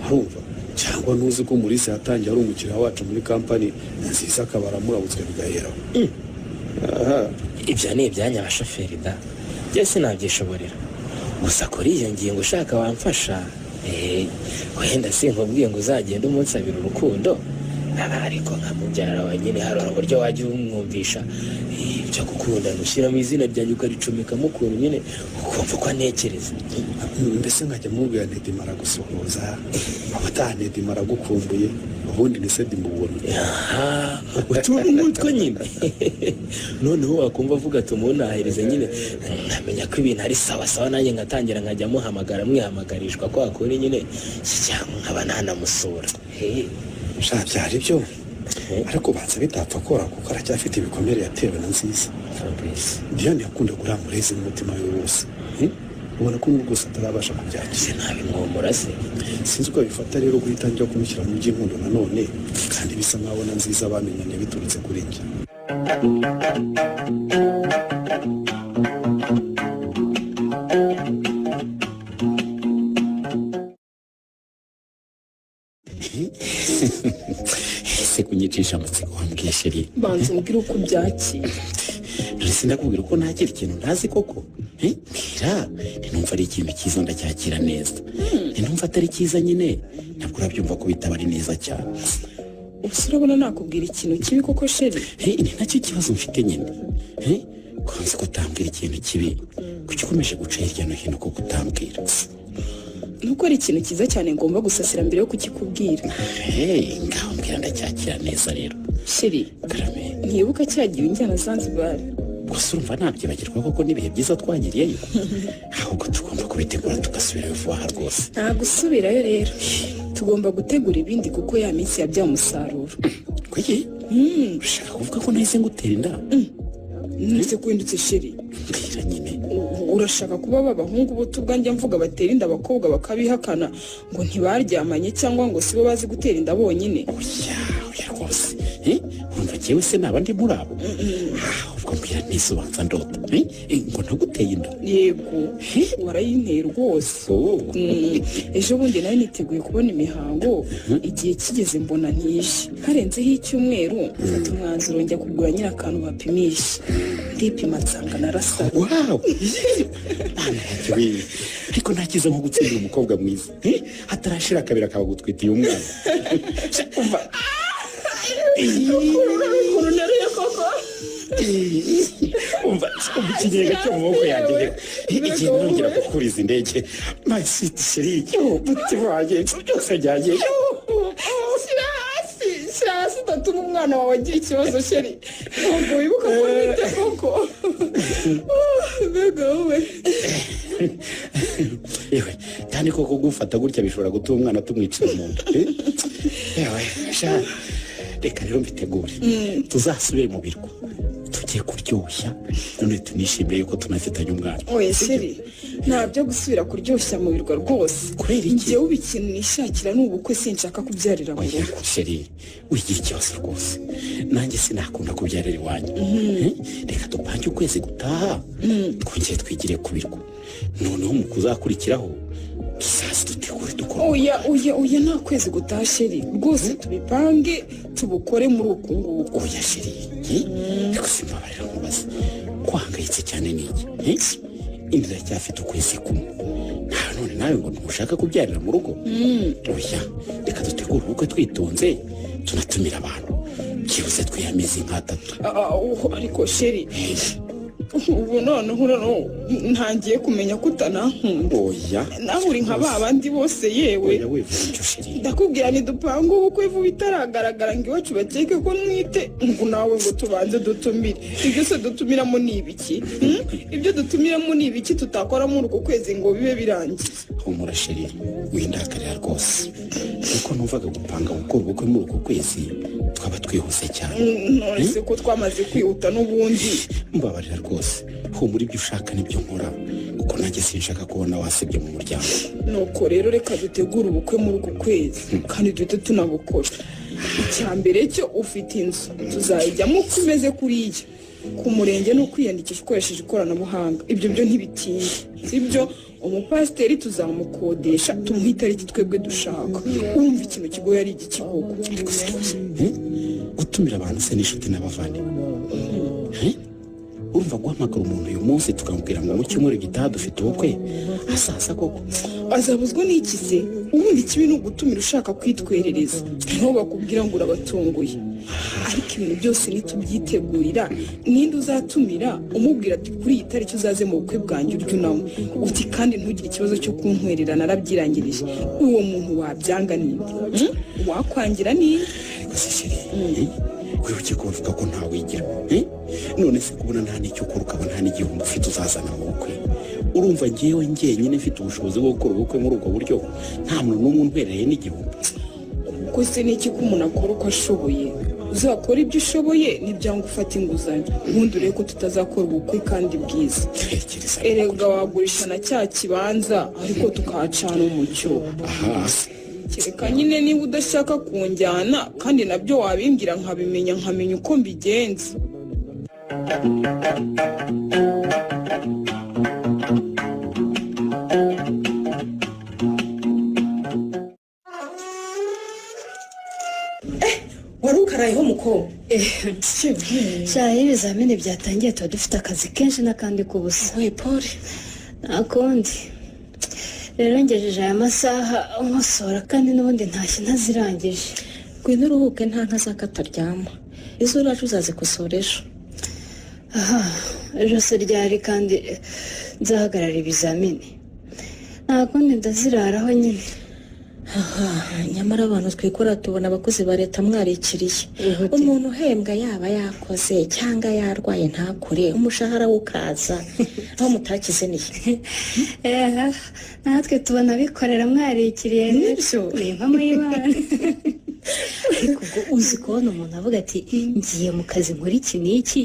Urumva? Cyangwa ntuzi ko Mulisa yatangiye ari umukiriya wacu muri kampani Nziza akaba aramurabutswe bigaheraho. Aha. Ibyo ni ibyanya abashoferi da. Byo sinabyishoborera. Gusa kuri iyo ngingo ushaka wamfasha, wenda sinkubwiye ngo uzagende umunsabira urukundo, ariko nka mubyara wa nyine hari uburyo wajya umwumvisha ibyo gukundana ushyiramo izina ryanjye ukaricomekamo ukuntu nyine ukumva uko anekereza. Mbese nkajya mubwira nti Edimo aragusuhuza, ubutaha nti Edimo aragukumbuye, ubundi ni se ndimubona. Utuntu nk'utwo nyine. Noneho wakumva avuga ati umunahirize nyine nkamenya ko ibintu ari sawa sawa, nanjye ngatangira nkajya muhamagara mwihamagarishwa kwa kuri nyine cyangwa nkaba nanamusura. Sha byari byo ariko banza bitapfa kora kuko aracyafite ibikomere yatewe na Nziza. Diane yakundaga uriya murezi n'umutima we wose. Ubona ko n'ubwo rwose atarabasha kubyakira. Nabimwomora se? Sinzi uko abifata rero guhita njya kumushyira mu by'inkundo nanone kandi bisa nkaho na Nziza bamenyanye biturutse kuri njye. Ese kunyicisha amatsiko wambwiye sheri? Banza umbwire uko ubyakira. None sindakubwira uko nakira ikintu ntazi koko? Mbwira, ninumva ari ikintu cyiza ndacyakira neza. Ninumva atari cyiza nyine ntabwo urabyumva ko bitaba ari neza cyane. Ubuse urabona nakubwira ikintu kibi koko sheri? Ni nacyo kibazo mfite nyine. Ko nzi ko utambwira ikintu kibi, kuki ukomeje guca hirya no hino kuko utambwira? Nuko ari ikintu cyiza cyane ngomba gusasira mbere yo kukikubwira. Ngaho mbwira ndacyakira neza rero. Sheri, karame, ntibuka cyagiye unjyana Zanzibar. Gusa urumva nabyibagirwa koko n'ibihe byiza twagiriyeyo. Ahubwo tugomba kubitegura tugasubirayo vuba aha rwose. Nta gusubirayo rero. Tugomba gutegura ibindi kuko ya minsi yabyaye umusaruro. Kuki? Ushaka kuvuga ko nahise ngutera inda? Nise kuhindutse sheri. Mbwira nyine. Urashaka kuba abahungu buto ubwanjye mvuga batera inda abakobwa bakabihakana ngo ntibaryamanye cyangwa ngo sibo bazi gutera inda bonyine? Oya, oya rwose. Urumva jyewe se naba ndi muri abo? Ahubwo mbwira neza ubanza ndota. Ngo ntaguteye inda? Yego, warayinteye rwose. Ejo bundi nari niteguye kubona imihango, igihe kigeze mbona ntiyishe. Harenzeho icyumweru mfata umwanzuro njya kugura nyirakantu bapimisha. Ndipima nsanga narasa. Wow! Ariko nta cyiza nko gutsindira umukobwa mwiza. Hatarashira akabira akaba gutwitiye umwana. Umva. Umva, ikigega cyo mu maboko yanjye. Igihe nongera gukuriza indege. My sweet sheri, umutima wanjye byose byagiye. Shyira hasi, shyira hasi udatuma umwana wawe agira ikibazo sheri. Ntabwo wibuka ko ntwite koko. Mbega wowe. Yewe kandi koko gufata gutya bishobora gutuma umwana tumwicira mu nda. Yewe sha reka rero mbitegure tuzasubire mu birwa tugiye kuryoshya none tunishimiye yuko tunafitanye umwana. Oya sheri ntabyo gusubira kuryoshya mu birwa rwose. Kubera iki? Njyewe ikintu nishakira ni ubukwe, sinshaka kubyarira mu rugo. Sheri wigira ikibazo rwose, nanjye sinakunda kubyarira iwanyu. Reka dupange ukwezi gutaha twongere twigire ku birwa, noneho mu kuzakurikiraho tuzaze dutegure dukora. Oya oya oya nta kwezi gutaha sheri rwose, tubipange tubukore muri uku nguku. Oya sheri ariko simbabarira nkubaze, kwahangayitse cyane ni iki? Inda iracyafite ukwezi kumwe, nta none nawe ngo ntushaka kubyarira mu rugo? Oya reka dutegure ubukwe twitonze, tunatumira abantu byibuze twiyameze nk'atatu. Ariko sheri ubu noneho ntangiye kumenya ko utanankunda. Oya nawe uri nka ba bandi bose. Yewe ndakubwira ntidupange ubukwe vuba itaragaragara ngo iwacu bakeke ko mwite, ngo nawe ngo tubanze dutumire. Ibyo se dutumiramo ni ibiki? Ibyo dutumiramo ni ibiki tutakora muri uku kwezi ngo bibe birangiye? Humura sheri windakarira rwose, kuko numvaga gupanga gukora ubukwe muri uku kwezi twaba twihuse cyane. None se ko twamaze kwihuta n'ubundi? Mbabarira rwose, humura ibyo ushaka nibyo nkora, kuko nanjye sinshaka kubona wasebye mu muryango. Nuko rero reka dutegure ubukwe muri uku kwezi kandi duhite tunabukora. Icya mbere cyo ufite inzu tuzayijyamo uko imeze kuriya ku murenge no kwiyandikisha ukoresheje ikoranabuhanga, ibyo byo ntibitinda sibyo? Umupasiteri tuzamukodesha tumuhe itariki twebwe dushaka. Urumva ikintu kigoye ari igiki koko? Gutumira abantu se n'inshuti n'abavandimwe, urumva guhamagara umuntu uyu munsi tukamubwira ngo mu cyumweru gitaha dufite ubukwe, asaza koko? Azabuzwa n'iki se? Ubundi ikibi ni ugutumira ushaka kwitwerereza, niho bakubwira ngo urabatunguye. Ariko ibintu byose nitubyitegurira, ninde uzatumira umubwira ati kuri iyi tariki uzaze mu bukwe bwanjye urya unanywe, uti kandi ntugire ikibazo cyo kuntwerera narabyirangirije, uwo muntu wabyanga ninde? Wakwangira ninde? Ariko se sheri wibuke ko bavuga ko ntawigira. None se kubona nta n'icyo ukora ukaba nta n'igihumbi ufite uzazana mu bukwe, urumva ngewe njyenyine mfite ubushobozi bwo gukora ubukwe muri ubwo buryo nta muntu n'umwe untwerereye n'igihumbi? Ubwo se n'iki ko umuntu akora uko ashoboye? Uzakora ibyo ushoboye ntibyanga ufata inguzanyo, ubundi urebe ko tutazakora ubukwe kandi bwiza. Erega wagurisha na cya kibanza ariko tukahacana umucyo. Kereka nyine niba udashaka kunjyana, kandi nabyo wabimbwira nkabimenya nkamenya uko mbigenza. Wari ukarayeho muko? Sha ibizamini byatangiye tuba dufite akazi kenshi n'akandi k'ubusa. We pole nakundi rero ngejeje aya masaha nkosora kandi n'ubundi ntashye ntazirangije. Ngwino uruhuke nta nka z'akataryama, izo uraje uzazikosora ejo. Aha ejo se ryari kandi nzahagarara ibizamini? Nta kundi ndaziraraho nyine. Aha nyamara abantu twikora tubona abakozi ba leta mwarikiriye. Umuntu uhembwa yaba yakoze cyangwa yarwaye ntakure umushahara ukaza aho mutakize niye. Natwe tubona bikorera mwarikiriye nibyo ni impamo y'Imana. Ariko ubwo uzi kubona umuntu avuga ati ngiye mu kazi nkora iki n'iki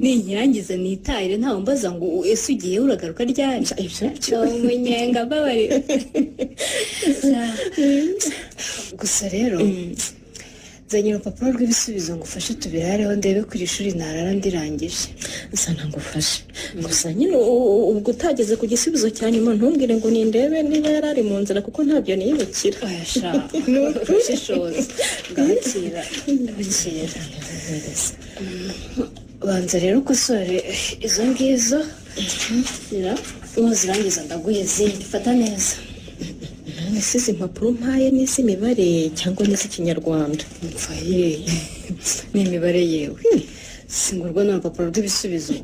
ninkirangiza nitahire ntawe mbaza ngo ese ugiye uragaruka ryari? Ibyo umunyenga mbabarira. Gusa rero nzanye urupapuro rw'ibisubizo ngo ufashe tubirareho ndebe ku iri shuri narara ndirangije. Nsa ntagufashe gusa nyine ubwo utageze ku gisubizo cya nyuma ntumbwire ngo nindebe niba yari ari mu nzira kuko ntabyo niyibukira. Oya sha ushishoza ngakira bukira. Banza rero ukosore izo ngizo nuzirangiza ndaguhe izindi, fata neza. Ese izi mpapuro mpaye n'iz'imibare cyangwa n'iz'ikinyarwanda? Mpfa ye ni imibare yewe, singurwa n'urupapuro rw'ibisubizo.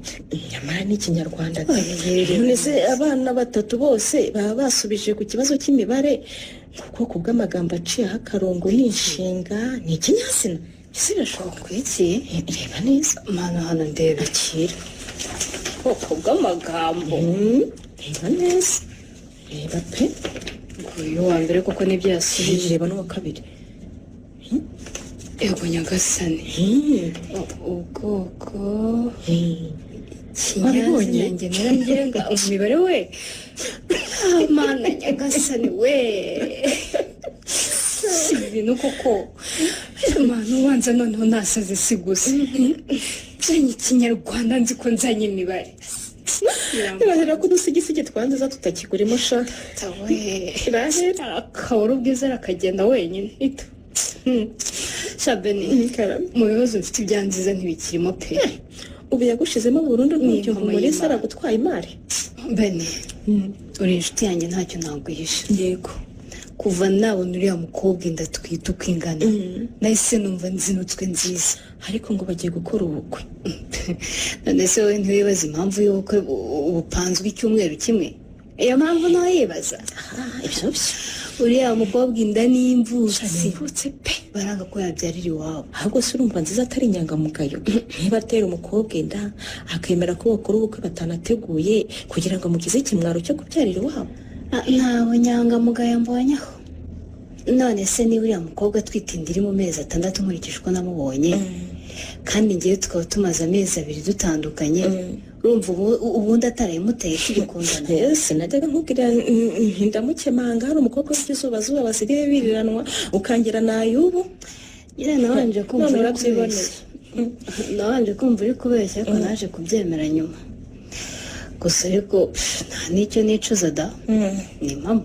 Nyamara n'ikinyarwanda. None se abana batatu bose baba basubije ku kibazo cy'imibare ubwoko bw'amagambo aciyeho akarongo ni inshinga ni ikinyazina? Ese birashoboka iki? Reba neza mano hano ndebe. Akira ubwoko bw'amagambo Reba neza. Reba pe. Uyu wa mbere koko nibyo yasubije. Reba n'uwa kabiri. Yego nyagasani. Ubwoko Wabibonye? Njye narangenga umibare we. Mana nyagasani we. Si ibintu koko. Mana ubanza noneho nasaze si gusa. Nzanye ikinyarwanda nzi ko nzanye imibare. Irahera ko udusigisigi twanduza tutakigurimo sha. Irahera akabura ubwiza arakagenda wenyine. Ito. Shabeni, mu bibazo mfite ibya Nziza ntibikirimo pe. Ubu yagushizemo burundu ntubyumva Umulisa aragutwaye imari. Beni, uri inshuti yanjye ntacyo naguhisha. Yego. Kuva nabona uriya mukobwa inda twita uko ingana, nahise numva nzinutswe Nziza. Ariko ngo bagiye gukora ubukwe. None se wowe ntiwibaza impamvu y'ubukwe bupanzwe icyumweru kimwe? Iyo mpamvu ntayibaza. Ibyo byo. Uriya mukobwa inda n'imvutsi. Imvutsi pe. Baranga ko yabyarira iwabo. Ahubwo se urumva Nziza atari inyangamugayo. Niba atera umukobwa inda akemera ko bakora ubukwe batanateguye kugira ngo amugize ikimwaro cyo kubyarira iwabo. Nta bunyangamugayo mbonye aho. None se niba uriya mukobwa atwite inda iri mu mezi 6 nkurikije uko namubonye, kandi ngewe tukaba tumaze amezi 2 dutandukanye, urumva ubundi atarayimuteye tugikundana. Ese najyaga nkubwira ndamukemanga hari umukobwa w'izuba zuba basigaye biriranwa ukangira nayubu. Nyine nabanje kumva uri kubeshya. Nabanje kumva uri kubeshya ariko naje kubyemera nyuma. Gusa ariko nta n'icyo nicuza da. Ni mama.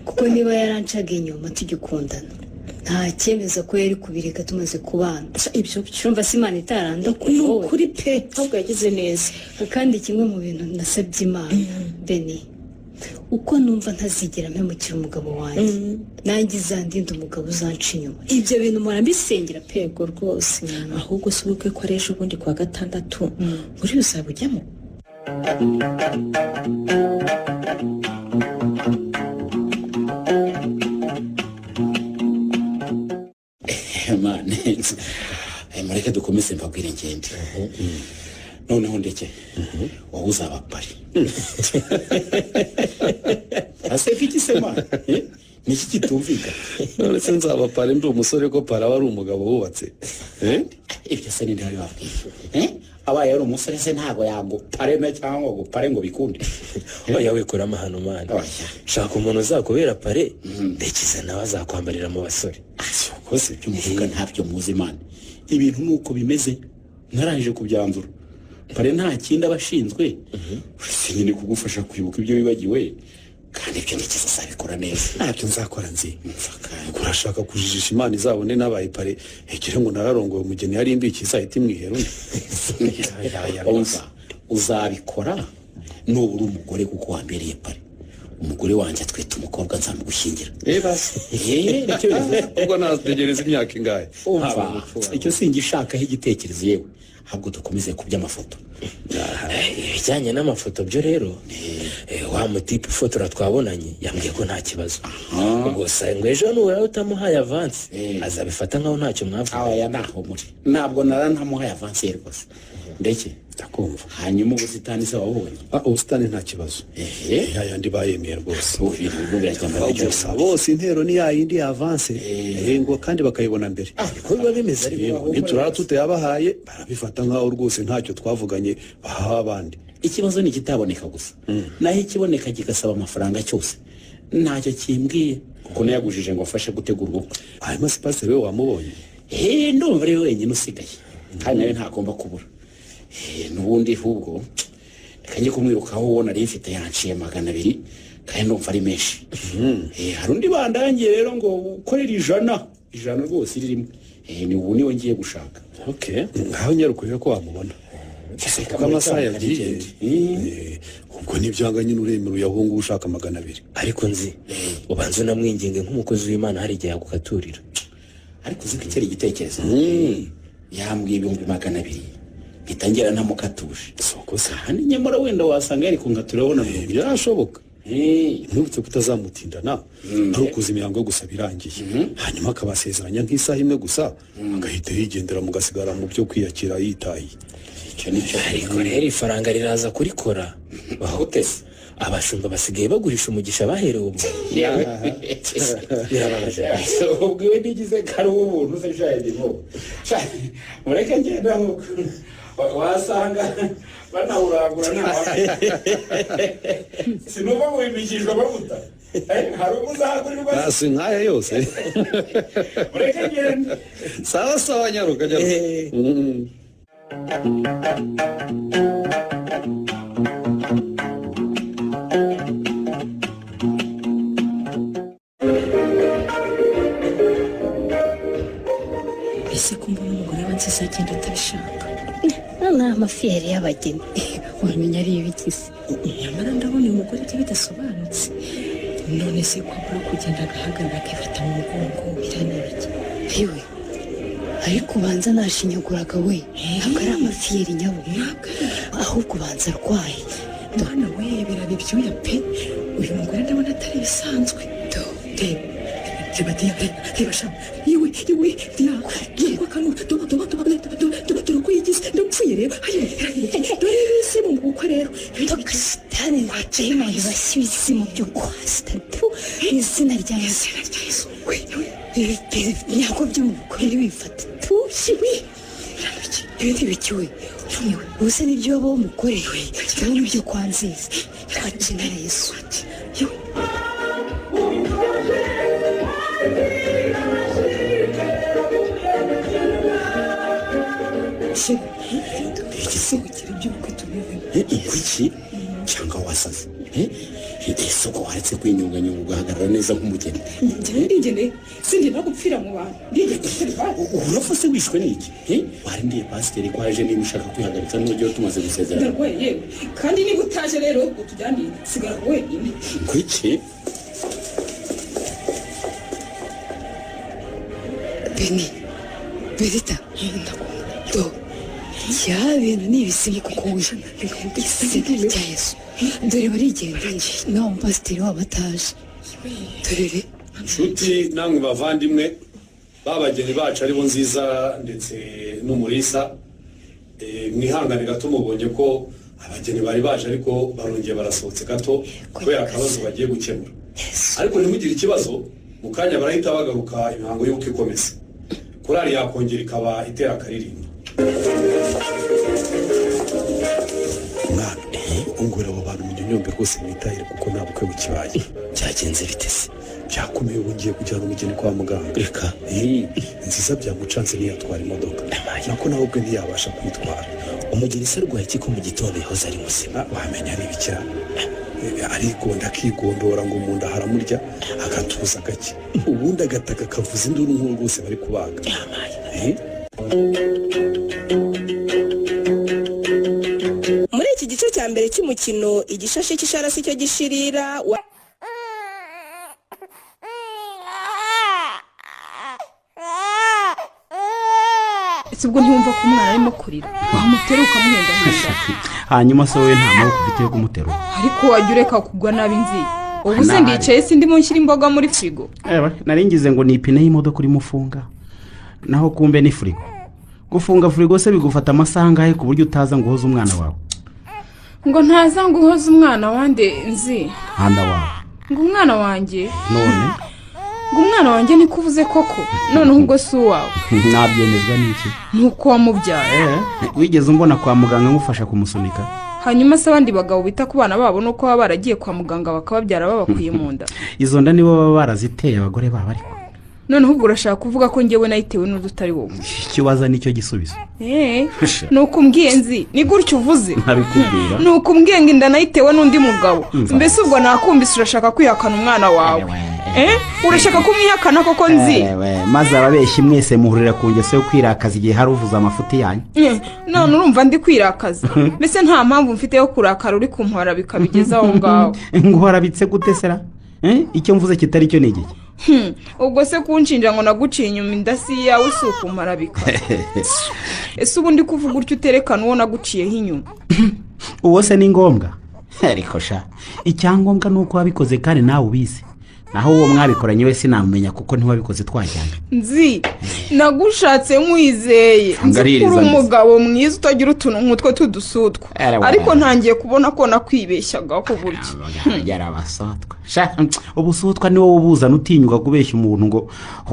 Kuko niba yarancaga inyuma tugikundana, nta cyemeza ko yari kubireka tumaze kubana. Ibyo byumva si Imana itarandokoye wowe. Ni ukuri pe, ahubwo yagize neza. Kandi kimwe mu bintu nasabye Imana, Beni, uko numva ntazigera mpemukira umugabo wanjye, nanjye izandinda umugabo uzanca inyuma. Ibyo bintu mpora mbisengera pe. Yego rwose. Ahubwo si ubukwe ko ari ejo bundi kuwa gatandatu, muri uzabujyamo? Mane, mureke dukomeze mbabwire ngende. Noneho ndeke wowe uzaba pari. Aseka iki se man? Niki kitumvika? None se nzaba pari ndi umusore ko para wari umugabo wubatse? Ibyo se ninde wabibabwiye? Abaye ari umusore se ntago yagupareme cyangwa gupare ngo bikunde. Oya wikura amahano man. Shaka umuntu uzakubera pare, ndekiza nawe azakwambarira mu basore. Kose ibyo muvuga ntabyo muzi man. Ibintu nuko bimeze narangije kubyanzura. Pare nta kindi abashinzwe uretse nyine kugufasha kwibuka ibyo wibagiwe, kandi ibyo ndekiza azabikora neza. Ntabyo nzakora nzi. Urashaka kujijisha Imana izabone nabaye pare egere ngo nararongoye umugeni yari imbiki izahita imwihera undi. Uzabikora nubura umugore kuko wambereye pare. Umugore wanjye atwite umukobwa nzamugushyingira. Basi. Ubwo nategereza imyaka ingahe? Umva, icyo singishakaho igitekerezo yewe. Ahubwo dukomeze ku by'amafoto. Ibijyanye n'amafoto byo rero, wa mutipe ufotora twabonanye yambwiye ko nta kibazo. Gusa ngo ejo nubura utamuhaye avance azabifata nkaho ntacyo mwavuga. Oya naho muri. Ntabwo narantamuhaye avance ye rwose. Ndeke ndakumva. Hanyuma ubusitani se wabonye? Ubusitani nta kibazo. Yayandi bayemeye rwose. Gusa bose intero ni yayindi ya avance. Ngo kandi bakayibona mbere. Niko biba bimeze ariko niturara tutayabahaye barabifata nkaho rwose ntacyo twavuganye baha abandi. Ikibazo ni kitaboneka gusa. Naho ikiboneka kigasaba amafaranga cyose. Ntacyo kimbwiye kuko nayagujije ngo afashe gutegura ubukwe. Hanyuma se pastor we wamubonye? Ndumva ari wenyine usigaye. Kandi nawe ntagomba kubura. Nubundi ahubwo reka njye kumwirukaho ubona ari mfite yanciye 200 kandi ndumva ari menshi. Hari undi bandangiye rero ngo ukorera ijana rwose ririmo. Ni ubu niwe ngiye gushaka. Okay, ngaho nyarukurira ko wamubona. Kuko amasaha yagiye. Ubwo nibyanga nyine uremera uyahungu ushaka 200. Ariko nzi ubanza unamwinginge nk'umukozi w'Imana hari igihe yagukaturira. Ariko uzi ko cyari igitekerezo. Yambwiye 200,000. Bitangira ntamukatuje. Soko se kandi nyamara wenda wasanga yari kungatura ubona byashoboka. Ntubutse kutazamutindana ari ukuza imihango gusa birangiye. Hanyuma akabasezeranya nk'isaha imwe gusa agahita yigendera mugasigara mu byo kwiyakira yitaye. Icyo nicyo. Ariko rero ifaranga riraza kurikora. Bahutese. Abashumba basigaye bagurisha umugisha baherewe ubwo. Birababaje. Ubwo iwe ntigize ko ari uw'ubuntu se shayidi mo. Mureke ngenda ahubwo. Wasanga banawurangura ntawe. Sinumva ngo wimikishwa amavuta. Hari ubwo uzahagurirwa si nk'aya yose. Mureke ngende. Sawa sawa nyaruka nyaruka. Ese ko mbona umugore wa Nziza agenda atabishaka? Ni amafiyeri y'abageni wamenya ari ibigize. Nyamara ndabona uyu mugore ibyo bidasobanutse. None se ko abura kugenda agahagarara akifata mu mugongo biriya ni ibiki? Yewe ariko ubanza nashinyaguraga we, ntabwo ari amafiyeri nyabo, ahubwo ubanza arwaye. Mwana we biraba ibyuya pe, uyu mugore ndabona atari ibisanzwe. Reba reba reba sha, yewe yewe reba kano dore uko yigize, ndapfuye reba, dore ibisimu mu bukwe rero. Sitani dayimoni bashya ibisimu byo kwa Sitani, izina rya Yesu. Ntabwo byo mu bukwe ntibifate tushi we, ibi ntibiki we, ubuse nibyo waba w'umugore cyangwa nibyo kwa Nziza twakina Yesu. Igisukira iby'ubukwe tubivemo. Kuki cyangwa wasaze? Ese uko waretse kwinyunganyunga ugahagarara neza nk'umugeni? Njyewe ndigeneye, sindi no gupfira mu bantu, ndigeneye. Urapfa se wishwe n'iki? Warindiye pasiteri ko aje niba ushaka kwihagarika n'uburyo tumaze gusezerana. Ndarwaye yewe, kandi niba utaje rero ngo tujyane, sigara wenyine. Kuki? Beni, Berita, do cya bintu ni ibisimu kuko we, izina rya Yesu. Dore barigendeye nawe umupasiteri wabo ataje. Dore nshuti namwe bavandimwe babageni bacu aribo Nziza ndetse n'Umurisa, mwihangane gato mubonye ko abageni bari baje ariko barongeye barasohotse gato kubera akabazo bagiye gukemura. Ariko ntimugire ikibazo, mu kanya barahita bagaruka imihango y'ubukwe ikomeza. Korali yakongera ikaba itera akaririmbo. Mwana ungura abo bantu munyonyombe rwose mwitahire kuko nta bukwe bukibaye. Byagenze bite se? Byakomeye ubu ngiye kujyana umugeni kwa muganga. Reka. Nziza byamucanze ntiyatwara imodoka, nako nawe ubwe ntiyabasha kwitwara. Umugeni se arwaye iki ko mu gitondo yahoze ari muzima? Wamenya n'ibikira arigonda akigondora ngo mu nda haramurya agatuza gake, ubundi agataka akavuza induru nk'uwo rwose bari kubaga. Muri iki gice cya mbere cy'umukino igishashi cy'isharasi cyo gishirira Ese ubwo ntiwumva ko umwana arimo kurira wamutera ukamuhendahenda? Hanyuma se wowe nta maboko ufite yo kumuterura? Ariko wajya ureka kugwa nabi nzi. Ubu se ndicaye sindimo nshyira imboga muri firigo. Nari ngize ngo ni ipine y'imodoka urimo ufunga, naho kumbe ni firigo. Gufunga firigo se bigufata amasaha angahe ku buryo utaza ngo uhoze umwana wawe? Ngo ntaza ngo uhoze umwana wande nzi. Handa wawe. Ngo umwana wanjye? None ngo umwana wanjye niko uvuze koko? None ubwo si uwawe? Nabyemezwa n'iki? Nuko wamubyaye. Wigeze umbona kwa muganga ngufasha kumusunika? Hanyuma se abandi bagabo bita ku bana babo nuko baba baragiye kwa muganga bakababyara babakuye mu nda? Izo nda nibo baba baraziteye abagore babo ariko. Noneho ubwo urashaka kuvuga ko njyewe nayitewe n'udutari wowe? Icyo ubaza nicyo gisubizo. Nuko umbwiye nzi, ni gutyo uvuze? Ntabikubwira. Nuko umbwiye ngo inda nayitewe n'undi mugabo. Mbese ubwo nakumvise urashaka kwihakana umwana wawe? Urashaka kumwihakana koko nzi? Maze ababeshyi mwese muhurira ku ngeso yo kwirakaza igihe hari uvuze amafuti yanyu. None urumva ndi kwirakaza? Mbese nta mpamvu mfite yo kurakara uri kumpora bikabigeza aho ngaho. Nguharabitse gute sera? Icyo mvuze kitari cyo ni igiki? Ubwo se kunshinja ngo naguciye inyuma inda si iyawe si ukumparabika? Ese ubu ndi kuvuga utyo uterekana uwo naguciyeho inyuma? Uwo se ni ngombwa? Ariko sha, icyangombwa ni uko wabikoze kandi nawe ubizi. Naho uwo mwabikoranye we sinamumenya kuko ntiwabikoze twajyanye. Nzi nagushatse nkwizeye, nzi ko uri umugabo mwiza utagira utuntu nk'utwo tudusutwa, ariko ntangiye kubona ko nakwibeshyaga ko burya yarabasatwa. Ubusutwa ni wowe ubuzana utinyuka kubeshya umuntu ngo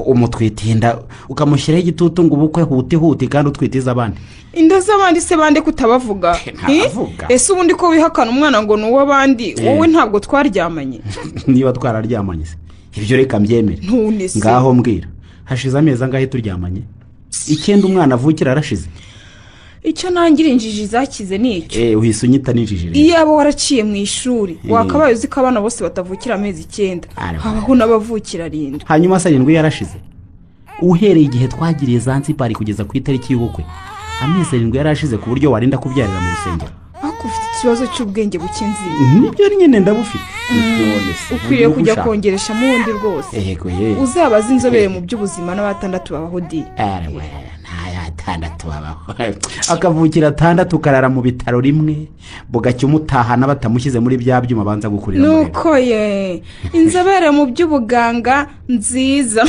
umutwitinda ukamushyiraho igitutu ngo ubukwe huti huti kandi utwitiza abandi. Inda z'abandi se bande kutabavuga? Ese ubundi ko wihakana umwana ngo ni uw'abandi, wowe ntabwo twaryamanye? Niba twararyamanye se ibyo reka mbyemere. Ngaho mbwira, hashize amezi angahe turyamanye? 9 umwana avukira arashize. Icyo nangira injiji zakize ni icyo. Uhise unyita n'injiji rero. Iyo aba waraciye mu ishuri wakabaye uzi ko abana bose batavukira amezi 9, habaho n'abavukira 7. Hanyuma se 7 yarashize. Uhereye igihe twagiriye Zanzibar kugeza ku itariki y'ubukwe, amezi 7 yarashize ku buryo warinda kubyarira mu rusengero. Ariko ufite ikibazo cy'ubwenge buke nzi. Nibyo nyine ndabufite. Ukwiriye kujya kongeresha mu wundi rwose. Uzabaza inzobere mu by'ubuzima n'abatandatu babaho di. Atandatu babaho. Akavukira 6 karara mu bitaro rimwe, bugacya umutahana batamushyize muri bya byuma banza gukurira. Nuko ye inzobere mu by'ubuganga nziza.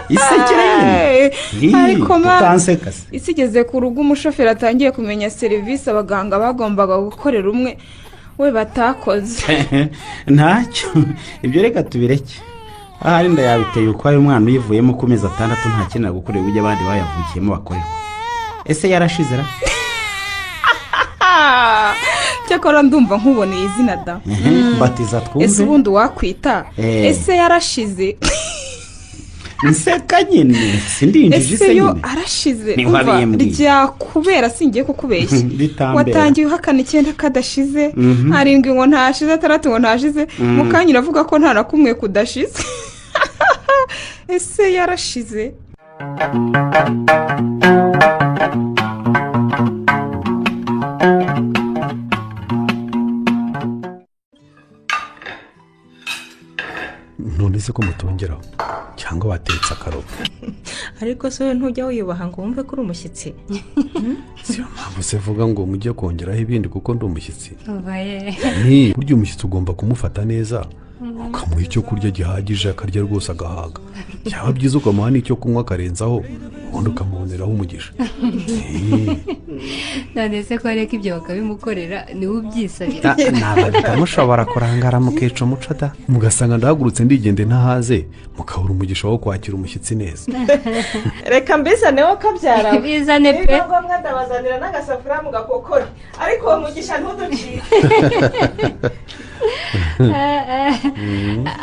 Isekere ariko isigeze ku rugo umushoferi atangiye kumenya serivisi abaganga bagombaga gukorera umwe we batakoze. Ntacyo ibyo reka tubireke. Ahari ndayabiteye uko ayo mwana uyivuyemo ku mezi 6 ntakenera gukorera ibyo abandi bayavukiyemo bakorerwa. Ese yarashize ra? Cyakora ndumva nkuboneye izina da. Batiza twumve. Ese ubundi wakwita? Ese yarashize? Nseka nyine sindinjije se nyine. Arashize ryakubera singiye kukubeshya. Watangiye uhakana 9 kadashize, 7 ngo ntashize, 6 ngo ntashize, mukanya uravuga ko nta nakumwe kudashize. Ese yarashize? None se ko mutongeraho cyangwa batetse akarobo? Ariko se ntujya wiyubaha ngo wumve ko uri umushyitsi? Siyo mpamvu se vuga ngo mujye kongeraho ibindi kuko ndi umushyitsi. Ni burya umushyitsi ugomba kumufata neza, ukamuha icyo kurya gihagije akarya rwose agahaga. Byaba byiza ukamuha n'icyo kunywa akarenzaho, ubundi ukamuboneraho umugisha. None se ko areka ibyo bakabimukorera niwe ubyisabira? Ntabwo mushobora kurangara mukica umuco da. Mugasanga ndahagurutse ndigende ntahaze, mukabura umugisha wo kwakira umushyitsi neza. Reka mbizaneho kabyara. Bizane pe. Niba ngombwa ndabazanira n'agasafuriya mugakokora, ariko uwo mugisha ntuducike.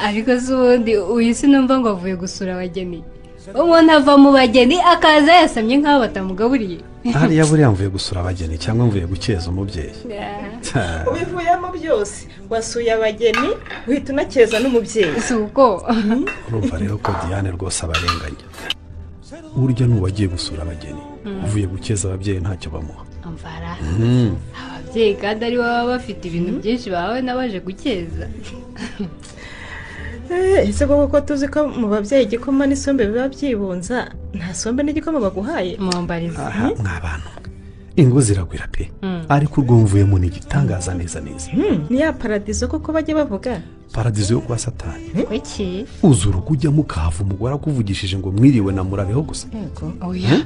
Ariko se ubundi uyu sinumva ngo avuye gusura abageni. Umuntu ava mu bageni akaza yasamye nk'aho batamugaburiye. Hariya buriya mvuye gusura abageni cyangwa mvuye gukeza umubyeyi. Ubivuyemo byose, wasuye abageni uhita unakeza n'umubyeyi. Si uko. Urumva rero ko Diane rwose abarenganya. Burya n'uwagiye gusura abageni uvuye gukeza ababyeyi ntacyo bamuha. Amvara. Ababyeyi kandi ari baba bafite ibintu byinshi bahawe n'abaje gukeza. Ese koko ko tuzi ko mu babyeyi igikoma n'isombe biba byibunza, nta sombe n'igikoma baguhaye? Mumbariza. Mwabantu ingo ziragwira pe, ariko urwo mvuyemo ni igitangaza neza neza. Ni ya paradizo koko bajya bavuga? Paradizo yo kwa Satani. Kuki? Uza urugo ujyamo ukahava umugore akuvugishije ngo mwiriwe na murabeho gusa. Oya.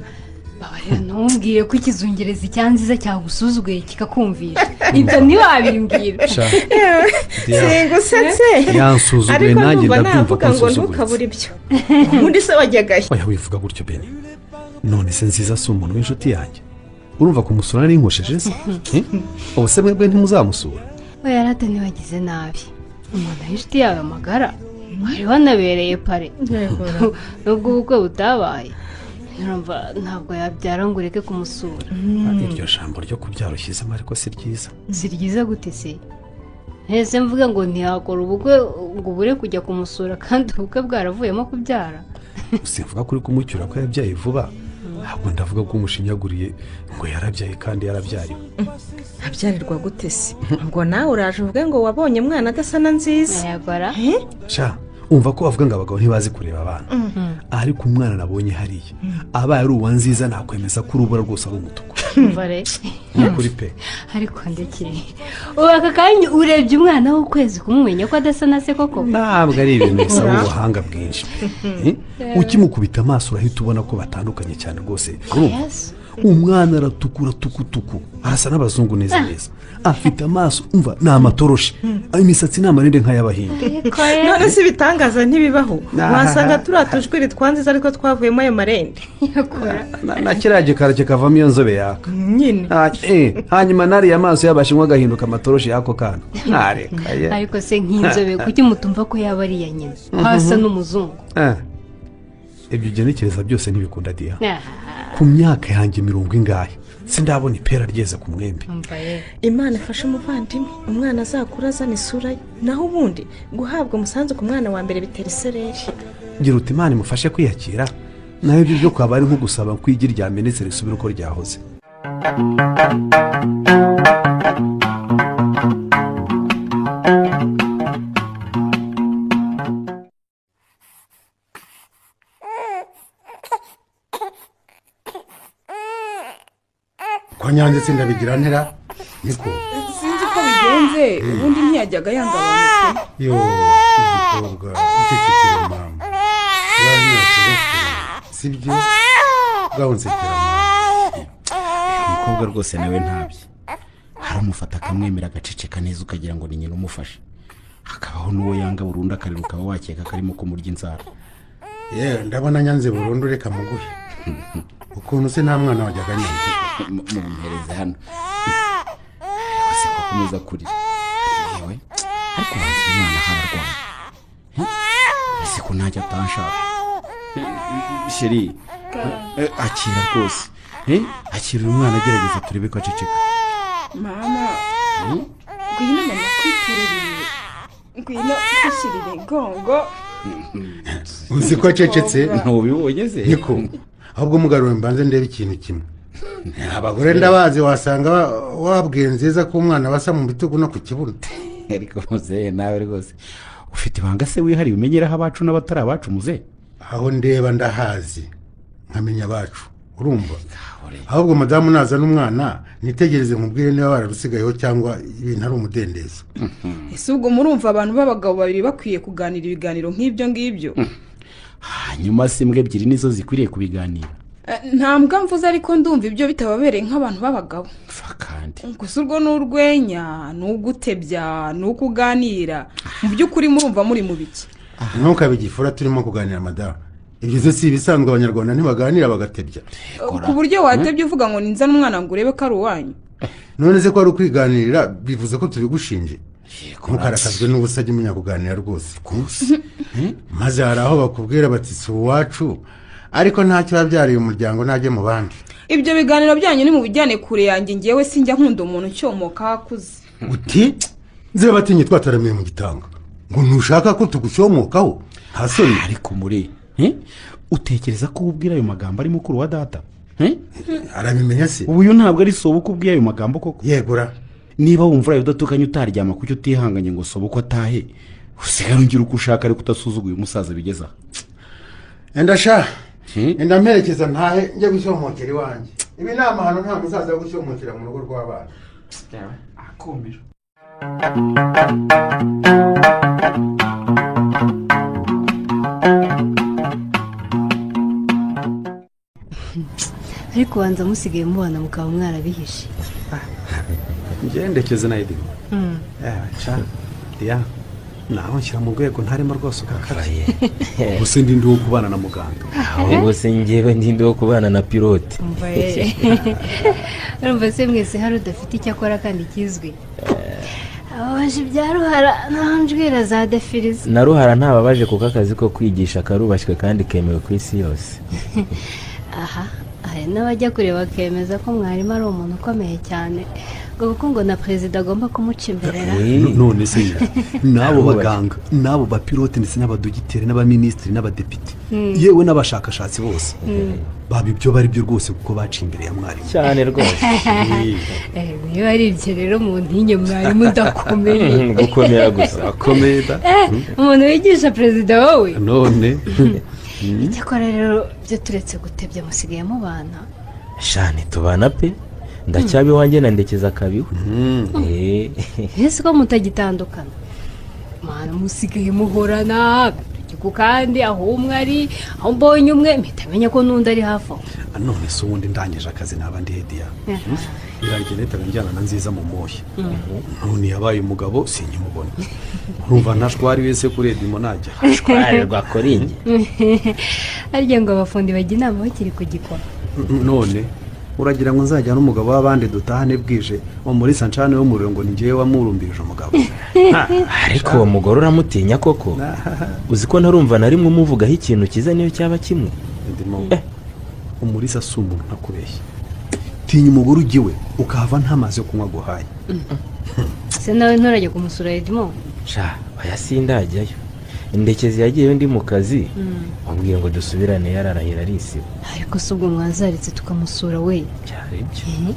Babarira ntumbwire ko ikizungereza icyanziza cyagusuzuguye kikakumvisha. Ibyo ntiwabimbwira. Singusetse. Yansuzuguye nanjye ndabyumva ko nsuzuguye. Ntukabura ibyo. Ubundi se wajyagayo? Oya wivuga gutyo Beni. None se Nziza si umuntu w'inshuti yanjye? Urumva kumusura nari nkosheje se? Ubu se mwebwe ntimuzamusura? Oya rata ntiwagize nabi. Umuntu w'inshuti yawe magara wari wanabereye pare. Nubwo ubukwe butabaye. Nurumva ntabwo yabyara ngo ureke kumusura. Iryo jambo ryo kubyara ushyizemo ariko si ryiza. Si ryiza gute se? Ese mvuga ngo ntiyakora ubukwe ngo ubure kujya kumusura kandi ubukwe bwaravuyemo kubyara. Simvuga kuri kumucyura ko yabyaye vuba. Ntabwo ndavuga ko umushinyaguriye ngo yarabyaye kandi yarabyariwe. Abyarirwa gute se? Ngo nawe uraje uvuge ngo wabonye mwana adasa na Nziza. Yagora. Sha, Umva ko bavuga ngo abagabo ntibazi kureba abana. Ariko umwana nabonye hariya abaye ari uwa Nziza nakwemeza ko urubura rwose ari umutuku. Ni kuri pe. Ariko ndekere ubu aka kanya urebye umwana w'ukwezi kumumenya ko adasa na se koko. Ntabwo ari ibintu bisaba ubuhanga bwinshi. Ukimukubita amaso urahita ubona ko batandukanye cyane rwose. Umwana aratukura tukutuku, arasa n'abazungu neza neza, afite amaso umva ni amatoroshi, imisatsi ni amarende nk'ay'abahinde. None si ibitangaza ntibibaho, wasanga turiya tujwiri twanziza ariko twavuyemo ayo marende. Na kiriya gikara kikavamo iyo nzobe yaka nyine. Hanyuma nariya amaso y'abashinwa agahinduka amatoroshi y'ako kana. Ariko se nk'inzobe kuki mutumva ko yaba ari iya nyina hasa n'umuzungu? Ibyo ugenekereza byose ntibikunda Diya. Ku myaka yanjye 40 ingahe sindabona ipera ryeze ku mwembe. Imana ifashe umuvandimwe, umwana azakura azana isura ye, naho ubundi guhabwa umusanzu ku mwana wa mbere bitera isereri. Ngira uti Imana imufashe kwiyakira, naho ibyo byo kwaba ari nko gusaba ko igi ryamenetse risubira uko ryahoze. Ko nyanze sindabigira ntera niko sinzi uko bigenze, ubundi ntiyajyaga yanga abantu pe. Yo igikobwa icecekere mama, sibyo gahunsekera mama. Umukobwa rwose nawe ntabye, haramufata akamwemera agaceceka neza ukagira ngo ni nyina umufashe, hakabaho n'uwo yanga burundu akarira ukaba wakeka karimo kumurya inzara. Yewe ndabona nyanze burundu, reka muguhe ukuntu se nta mwana wajyaga nyanga. Mumpereze hano rwose ko akomeza kurira. Yewe ariko banza umwana hararwaye ese ko ntajya atanshaka. Sheri akira rwose, akira uyu mwana, agerageza turebe ko aceceka. Mama ngwino mama kwitererere, ngwino kwishyirire gongo. Uzi ko acecetse? Ntubibonye se? Niko ahubwo mugarure mbanze ndebe ikintu kimwe. Abagore ndabazi wasanga wabwiye Nziza ko umwana basa mu bitugu no ku kibuno. Ariko muzehe nawe rwose ufite ibanga se wihariye umenyeraho abacu n'abatari abacu muzehe? Aho ndeba ndahazi nkamenya abacu, urumva? Ahubwo madamu naza n'umwana nitegereze nkubwire niba bararusigayeho cyangwa ibintu ari umudendezo. Ese ubwo murumva abantu b'abagabo babiri bakwiye kuganira ibiganiro nk'ibyo ngibyo? Hanyuma se imbwa ebyiri nizo zikwiriye kubiganira? Nta mbwa mvuze, ariko ndumva ibyo bitababereye nk'abantu b'abagabo. Kandi gusa urwo ni urwenya, ni ugutebya, ni ukuganira. Mu by'ukuri murumva muri mu biki? Ntukabe igifura turimo kuganira madamu. Ibyo si ibisanzwe, abanyarwanda ntibaganira bagatebya. Ku buryo watebye uvuga ngo ninzana umwana ngo urebe ko ari uwanyu. None se ko ari ukwiganirira bivuze ko tubigushinje? Ntukarakazwe n'ubusa, jya umenya kuganira rwose. Maze hari aho bakubwira bati si uwacu, ariko ntacyo wabyariye umuryango ntajye mu bandi. Ibyo biganiro byanyu ni mu bijyane kure yanjye, ngewe sinjya nkunda umuntu ucyomoka akuze. Uti nzira batinye twataramiye mu gitanga ngo ntushaka ko tugusyomokaho nta soni. Ariko muri utekereza ko ubwira ayo magambo ari mukuru wa data? Arabimenya se? Ubu uyu ntabwo ari soba uko ubwiye ayo magambo koko? Yegura. Niba wumva uraye udatukanye utaryama kuki utihanganye ngo soba uko atahe, usigara ungira uko ushaka ariko utasuzuguye umusaza bigeza aha. Enda sha, enda mperekeza ntahe njye gushyomokera iwanjye. Ibi ni amahano, nta musaza wo gushyomokera mu rugo rw'abana. Akumiro. Ariko banza musigaye mubana mukaba mwarabihishe. Ngendekeze na Edimo. Cha Diya naho nshyira mu rwego ntarimo rwose ukakaraye. Ubuse ndi ndi wo kubana na muganga. Ubuse njyewe ndi ndi wo kubana na pilote. Urumva se mwese hari udafite icyo akora kandi kizwi. Ababaje ibya Ruhara naho njwira za defiriza. Na Ruhara ntababaje kuko akazi ko kwigisha karubashywe kandi kemewe ku isi yose. Aha hari n'abajya kureba bakemeza ko mwarimu ari umuntu ukomeye cyane Ngo kuko ngo na perezida agomba kumuca imbere. None se n'abo baganga, n'abo bapilote ndetse n'abadogiteri n'abaminisitiri n'abadepite, yewe n'abashakashatsi bose baba ibyo bari byo rwose kuko baciye imbere ya mwarimu. Cyane rwose. Niba ari ibyo rero mu ntinye mwarimu ndakomeye. Gukomera gusa. Akomeye da. Umuntu wigisha perezida wowe. None. Icyakora rero byo turetse gutebya musigaye mubana. Shane tubana pe. Ndacyabi wanjye na Ndekeza kabiwe. Ese ko mutagitandukana? Mana musigaye muhorana ku kandi aho umwe ari aho mbonye umwe mpita ko n'undi ari hafi aho. None se ubundi ndangije akazi naba ndi hediya. Biragenda njyana na Nziza mu moshya. None yabaye umugabo sinkimubona. Urumva ntashwari wese kuri Edimo najya. Ashwari rwakoringe. Arya ngo abafundi bajya inama bakiri kugikora. None uragira ngo nzajya n'umugabo w'abandi dutahane bwije muri sancane wo muriro ngo ningewe wamurumbirije umugabo. Ariko uwo mugore uramutinya koko? Uzi ko ntarumva na rimwe umuvugaho ikintu cyiza niyo cyaba kimwe. Umurisa si umuntu ntakubeshya. Tinya umugore ugiwe ukahava nta mazi yo kunywa guhaye. Se nawe nturajya kumusura Edmo? Sha oya sindajyayo. Indekezi yagiyeyo ndi mu kazi, wambwiye ngo dusubirane yararahira arisiba. Ariko se ubwo mwazaritse tukamusura we? Byari byo.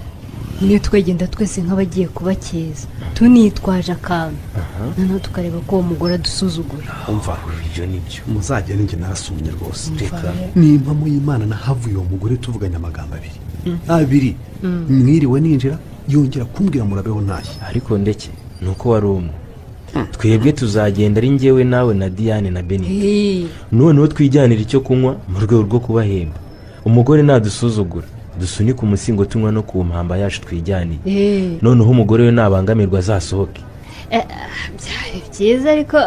Niyo twagenda twese nk'abagiye kubakeza tunitwaje akantu, noneho tukareba ko uwo mugore adusuzugura. Umva ibyo nibyo muzagende, njye narasumye rwose. Reka nimpamo y'Imana nahavuye uwo mugore tuvuganye amagambo abiri mwiriwe ninjira yongera kumbwira murabeho ntashye. Ariko ndeke nuko wari umwe twebwe tuzagenda ari njyewe nawe na Diane na Benita, noneho twijyanira icyo kunywa mu rwego rwo kubahemba. Umugore nadusuzugura dusunike umusingo tunywa no ku mpamba yacu twijyaniye, noneho umugore we nabangamirwa azasohoke. Byari byiza ariko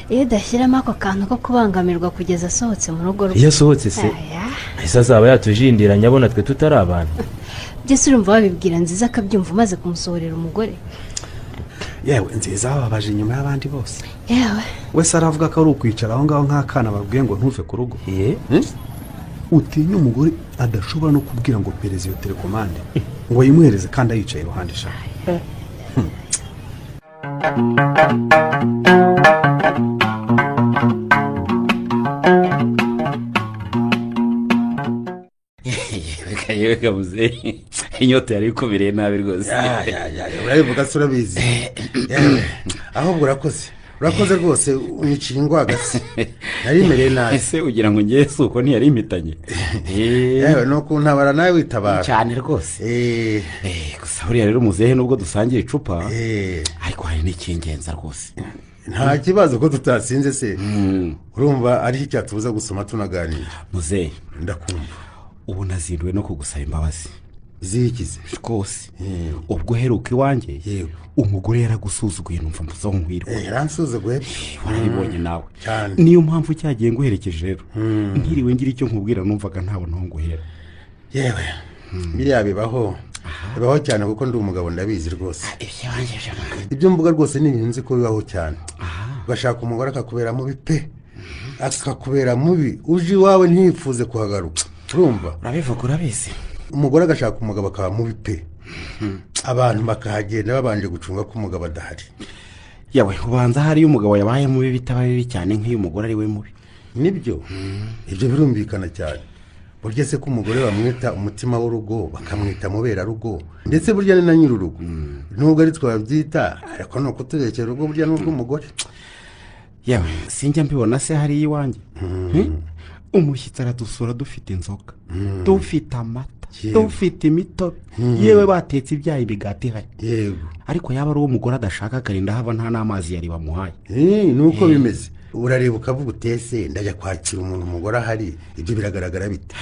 iyo udashyiramo ako kantu ko kubangamirwa kugeza asohotse mu rugo rwe. Iyo asohotse se ese azaba yatujindiranye abona twe tutari abantu? Byose urumva wabibwira Nziza akabyumva umaze kumusohorera umugore. Yewe Nziza bababaje inyuma y'abandi bose. Yewe wese aravuga ko ari ukwicara aho ngaho nk'akana babwiye ngo ntuve ku rugo. Utinya umugore adashobora no kubwira ngo perezida iyo telekomande ngo yimuhereze kandi ayicaye iruhande sha. Yewe kabuze inyota yari ikubereye nabi rwose. Urabivuga se urabizi. Ahubwo urakoze rwose unyiciye ingwagasi narimereye nabi. Ese ugira ngo ngiye si uko ntiyari impitanye? Yewe ni ukuntabara nawe witabara cyane rwose. Gusa buriya rero muzehe nubwo dusangiye icupa ariko hari n'icy'ingenzi rwose. Nta kibazo ko tutasinze se, urumva ari icyatubuza gusoma tunaganira. Muzehe ndakumva. Ubu nazinduwe no kugusaba imbabazi zikize rwose. Ubwo uheruka iwanjye umugore yaragusuzuguye numva mbuze aho nkwirwa. Yaransuzuguye warabibonye nawe. Niyo mpamvu cyagiye nguherekeje rero ntiriwe ngira icyo nkubwira numvaga ntabona aho nguhera. Yewe biriya bibaho cyane kuko ndi umugabo ndabizi rwose. Ibyo mvuga rwose ni ibintu nzi ko bibaho cyane. Ugashaka umugore akakubera mubi pe, akakubera mubi uje iwawe ntiyifuze kuhagaruka. Urumva urabivuga urabizi. Umugore agashaka umugabo akaba mubi pe, abantu bakahagenda babanje gucunga ko umugabo adahari. Yawe ubanza hari umugabo yabaye mubi bitaba bibi cyane nk'iyo umugore ari we mubi. Nibyo ibyo birumvikana cyane. Burya se ko umugore bamwita umutima w'urugo bakamwita muberarugo ndetse burya ni na nyir'urugo, nubwo ari twabyita ariko ni ukuturekera urugo burya n'urw'umugore. Yewe sinjya mbibona se hari iwanjye. Umushyitsi aradusura dufite inzoga, dufite amata, dufite imitobe, yewe batetse ibyayi imigati ihari. Ariko yaba ari uwo mugore adashaka akarinda hava nta n'amazi yari bamuhaye. Nuko bimeze. Urareba ukavuga utese ndajya kwakira umuntu umugore ahari, ibyo biragaragara bite?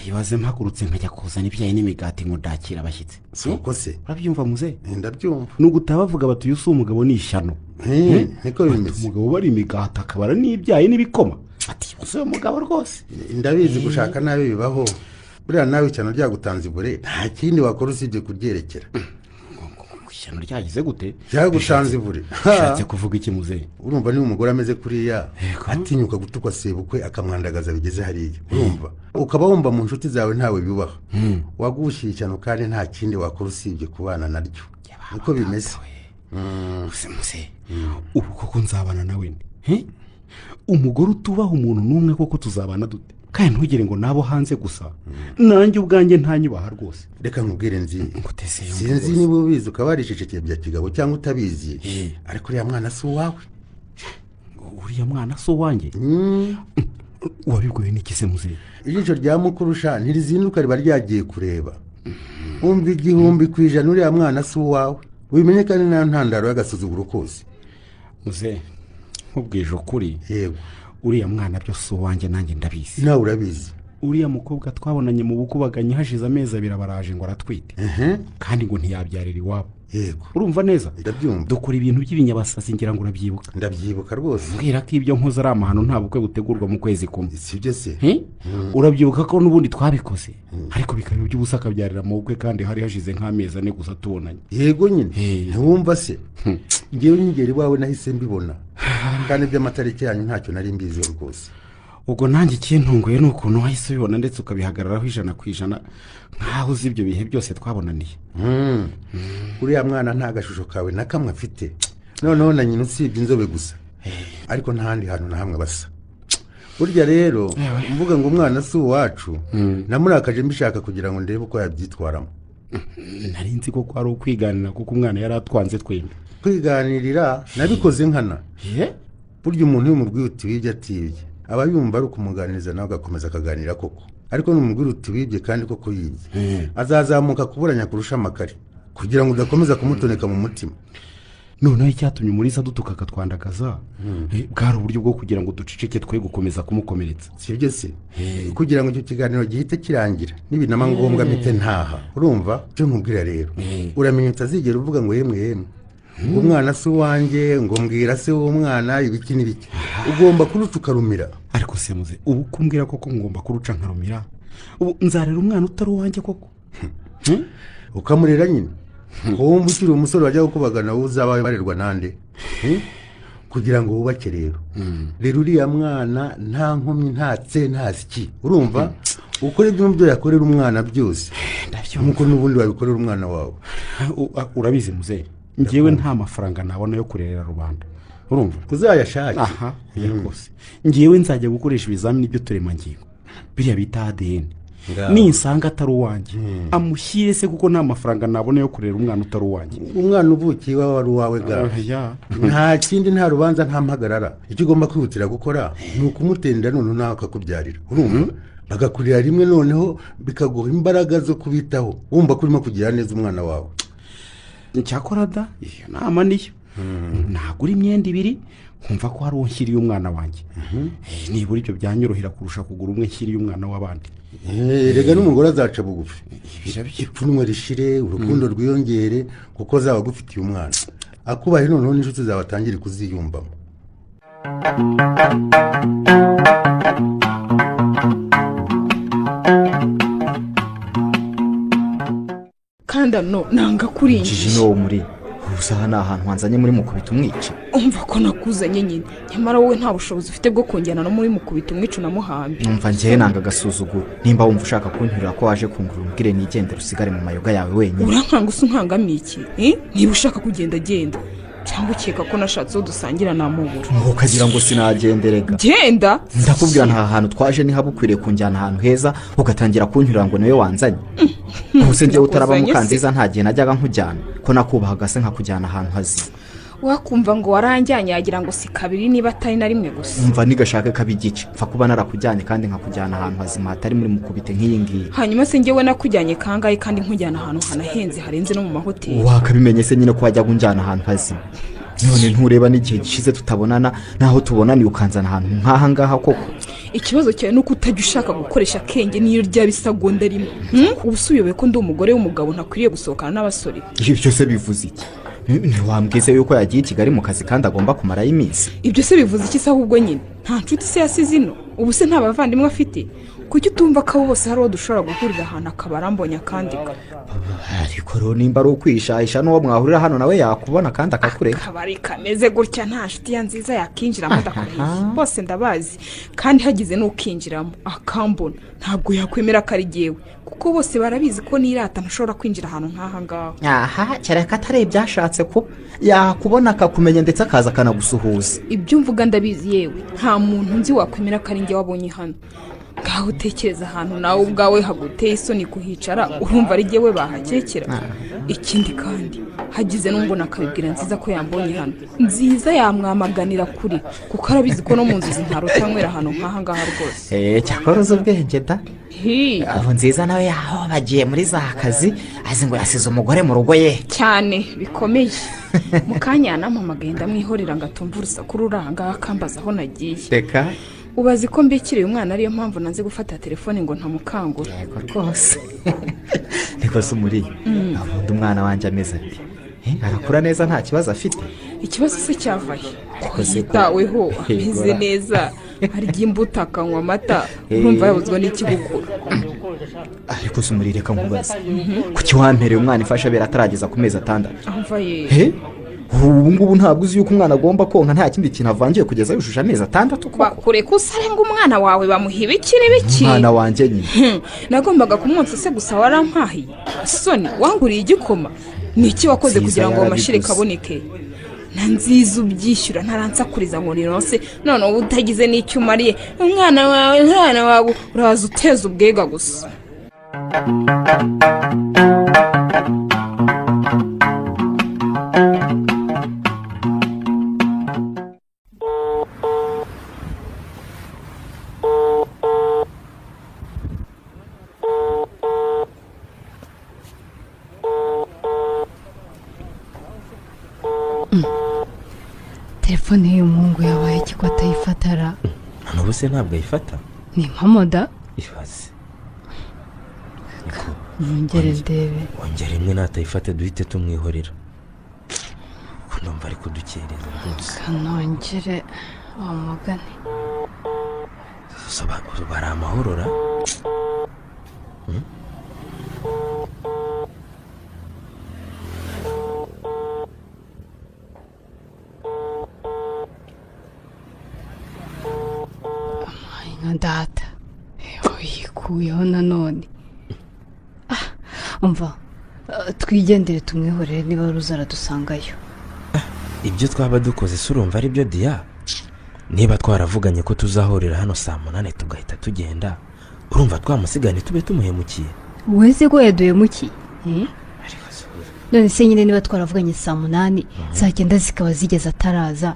Ibaze mpagurutse nkajya kuzana ibyayi n'imigati ngo ndakira abashyitsi. Si uko se? Urabyumva muze? Ndabyumva. Nugutaha bavuga bati uyu si umugabo ni ishyano. Niko bimeze. Umugabo bari imigati akabara n'ibyayi n'ibikoma. Ati uyu mugabo rwose. Ndabizi gushaka nabi bibaho. Buriya nawe cyane ryagutanze ibure nta kindi wakora usibye kuryerekera. Ishyano ryagize gute? Ryagusanze ivure. Ushatse kuvuga iki muzehe? Urumva niba umugore ameze kuriya atinyuka gutukwa sebukwe akamwandagaza bigeze hariya, urumva ukaba wumva mu nshuti zawe ntawe yubaha, wagushiye ishyano kandi nta kindi wakora usibye kubana naryo. Niko bimeze. Muzehe, ubu koko nzabana nawe nte? Umugore utubaha umuntu n'umwe koko tuzabana dute? Kandi ntugire ngo nabo hanze gusa, nanjye ubwanjye ntanyubaha rwose. Reka nkubwire nzi, sinzi niba ubizi ukaba waricecekeye bya kigabo cyangwa utabizi, ariko uriya mwana si uwawe. Uriya mwana si uwanjye? Wabibwiwe n'iki se muzehe? Ijisho rya mukurusha ntirizinduka riba ryagiye kureba. Umva 1000% uriya mwana si uwawe, ubimenye kandi nta ntandaro y'agasuzuguro kose. Muzehe, nkubwije ukuri, yego, uriya mwana byo si uwanjye nanjye ndabizi. Nawe urabizi. Uriya mukobwa twabonanye mu bukubaganye hashize amezi 2 abaraje ngo aratwite, kandi ngo ntiyabyarira iwabo. Yego, urumva neza? Ndabyumva. Dukora ibintu by'ibinyabasazi ngira ngo urabyibuka. Ndabyibuka rwose. Mbwira ko ibyo nkoze ari amahano, nta bukwe butegurwa mu kwezi kumwe. Sibyo se? Urabyibuka ko n'ubundi twabikoze, ariko bikaba iby'ubusa akabyarira mu bukwe kandi hari hashize nk'amezi 4 gusa tubonanye. Yego nyine, ntiwumva se? Ngewe nkigera iwawe nahise mbibona, kandi iby'amatariki yanyu ntacyo nari mbiziho rwose. Ubwo nanjye ikintunguye ni ukuntu wahise ubibona ndetse ukabihagararaho 100% nkaho uzi ibyo bihe byose twabonaniye. Uriya mwana nta gashusho kawe na kamwe afite, noneho na nyina usibye inzobe gusa, ariko nta handi hantu na hamwe basa. Burya rero mvuga ngo umwana si uwacu, namurakaje mbishaka kugira ngo ndebe uko yabyitwaramo. Nari nzi ko ari ukwiganira kuko umwana yari atwanze twembi. Kwiganirira nabikoze nkana. Burya umuntu iyo umubwiye uti wibye atibye, aba yumva ari ukumuganiriza nawe agakomeza akaganira koko. Ariko numubwira uti wibye kandi koko yibye, azazamuka kuburanya kurusha amakari kugira ngo udakomeza kumutoneka mu mutima. Noneho icyatumye Umulisa dutuka akatwandagaza bwari uburyo bwo kugira ngo duceceke twe gukomeza kumukomeretsa. Sibyo se? Kugira ngo icyo kiganiro gihite kirangira nibinama ngombwa mpite ntaha. Urumva cyo nkubwira rero, uramenya utazigera uvuga ngo yemwe yemwe ngo umwana si uwanjye, ngo mbwira se w'umwana ibiki n'ibiki. Ugomba kuruca ukarumira. Ariko se muze, ubu kumbwira koko ngomba kuruca nkarumira? Ubu nzarera umwana utari uwanjye koko? Ukamurera nyine. Wumva ukiri umusore wajya gukubagana wowe uzaba barerwa nande? Kugira ngo wubake rero. Rero uriya mwana nta nkomyi, nta tse, nta siki. Urumva? Ukora ibyo umubyeyi akorera umwana byose, nkuko n'ubundi wabikorera umwana wawe. Urabizi muzehe, ngewe nta mafaranga nabona yo kurerera rubanda. Urumva? Uzayashake. Aha, rwose. Ngewe nzajya gukoresha ibizamini by'uturemangingo, biriya bita ADN. Ninsanga atari uwanjye, amushyire se kuko nta mafaranga nabona yo kurera umwana utari uwanjye. Umwana uvukiye iwawe ari uwawe ga. Nta kindi, nta rubanza, nta mpagarara. Icyo ugomba kwihutira gukora ni ukumutendera noneho nawe akakubyarira. Urumva? Bagakurira rimwe noneho bikaguha imbaraga zo kubitaho, wumva ko urimo kugira neza umwana wawe. Cyakora da, iyo nama niyo. Nagura imyenda 2 nkumva ko hari uwo nshyiriye umwana wanjye. Nibura ibyo byanyorohera kurusha kugura umwe nshyiriye umwana w'abandi. Rega n'umugore azaca bugufi, ipfunwe rishire, urukundo rwiyongere, kuko azaba agufitiye umwana akubahe, noneho n'inshuti zawe atangire kuziyumvamo. Kanda no nanga kurinjije. Jiji no muri ubusaha ni ahantu wanzanye muri mukubita umwica. Umva ko nakuzanye nyine, nyamara wowe nta bushobozi ufite bwo kunjyana no muri mukubita umwica unamuhambe. Numva njyewe nanga agasuzuguro. Nimba wumva ushaka kunturira ko waje kungura umbwire nigendere usigare mu mayoga yawe wenyine. Urankanga usa unkangamiye iki? Niba ushaka kugenda genda, cyangwa ukeka ko nashatse uwo dusangira namubura. Ukagira ngo sinagenderega. Genda. Ndakubwira nta hantu twaje niha bukwiriye kunjyana ahantu heza ugatangira kunturira ngo niwe wanzanye. Ubuse njyewe utaraba Mukanziza nta gihe najyaga nkujyana, ko nakubahaga se nkakujyana ahantu hazima. Wakumva ngo waranjyanye yagira ngo si kabiri niba atari na rimwe gusa. Umva nigashake kabigice, mfa kuba narakujyanye kandi nkakujyana ahantu hazima hatari muri mukubite nk'iyi ngiyi. Hanyuma se njyewe nakujyanye kangahe kandi nkujyana ahantu hanahenze harenze no mu mahoteli? Wakabimenye se nyine ko wajyaga unjyana ahantu hazima. None ntureba n'igihe gishize tutabonana, naho tubonaniye ukanzana ahantu nk'aha ngaha koko. Ikibazo cyawe nuko utajya ushaka gukoresha akenge niyo ryaba isagonda rimwe. Ubu se uyobewe ko ndi umugore w'umugabo ntakwiriye gusohokana n'abasore? Ibyo se bivuze iki? Ntiwambwize yuko yagiye i Kigali mu kazi kandi agomba kumarayo iminsi. Ibyo se bivuze iki se ahubwo nyine? Nta nshuti se yasize ino? Ubu se nta bavandimwe afite? Kuki utumva ko abo bose hari uwo dushobora guhurira ahantu akaba arambonye akandika? Ariko rero nimba ari ukwishahisha n'uwo mwahurira hano nawe yakubona kandi akakureka. Akabari kameze gutya nta nshuti ya Nziza yakinjiramo ndakureye. Bose ndabazi kandi hagize n'ukinjiramo akambona ntabwo yakwemera ko ari jyewe, kuko bose barabizi ko nirata ntashobora kwinjira ahantu nk'aha ngaha. Aha kereka atari ibyashatse ko yakubona akakumenya ndetse akaza akanagusuhuza. Ibyo mvuga ndabizi yewe, nta muntu nzi wakwemera ko ari njye wabonye hano. Ngaho utekereza ahantu nawe ubwawe haguteye isoni kuhicara, urumva ari jyewe bahakekera. Ikindi kandi hagize n'umbona akabibwira Nziza ko yambonye hano, Nziza yamwamaganira kure, kuko arabizi ko no mu nzozi ntarota nywera ahantu nk'aha ngaha rwose. Cyakora uzi ubwenge da. Aho Nziza nawe yaho bagiye muri za kazi azi ngo yasize umugore mu rugo ye cyane bikomeye. Mu kanya yanampamagaye ndamwihorera ngo atumva urusaku ruri aha ngaha akambaza aho nagiye. Reka ubazi ko mbikiriye umwana ariyo mpamvu nanze gufata telefone ngo ntamukangura. Yego rwose. Niko se umuri abundi umwana wanjye ameze ati arakura neza nta kibazo afite. Ikibazo se cyavahe? Yitaweho ameze neza, arya imbuto akanywa amata, urumva yabuzwa n'ikigukura. Ariko se umuri reka nkubaze, kuki wampereye umwana ifasha bera atarageza ku mezi 6? Ubu ngubu ntabwo uzi yuko umwana agomba konka nta kindi kintu avangiye kugeza yujuje amezi 6 koko. Bakureka usarenga umwana wawe bamuha ibiki n'ibiki. Umwana wanjye nyine nagombaga kumwonsa se gusa warampahiye. Soni wanguriye igikoma, ni iki wakoze kugira ngo amashire kaboneke? Na Nziza ubyishyura ntaransakuriza ngo nironse, none ubu utagize n'icyo umariye umwana wawe, umwana wawe uraza uteza ubwega gusa. Telefone y'uyu muhungu yabaye iki ko atayifatara? None se ntabwo ayifata? Ni mpamoda. Ibaze. Nongere ndebe. Ongera imwe natayifate duhite tumwihorera. Ko ndumva ari kudukereza rwose. Kanongere wamugane. Soba bari amahorora. Data yikuyeho nanone. Umva twigendere tumwihorere niba ruza aradusangayo. Ibyo twaba dukoze se urumva ari byo Diya? Niba twaravuganye ko tuzahurira hano saa 8 tugahita tugenda, urumva twamusigane tube tumuhemukiye? Wese ko yaduhemukiye? None se nyine niba twaravuganye saa 8 saa 9 zikaba zigeze ataraza,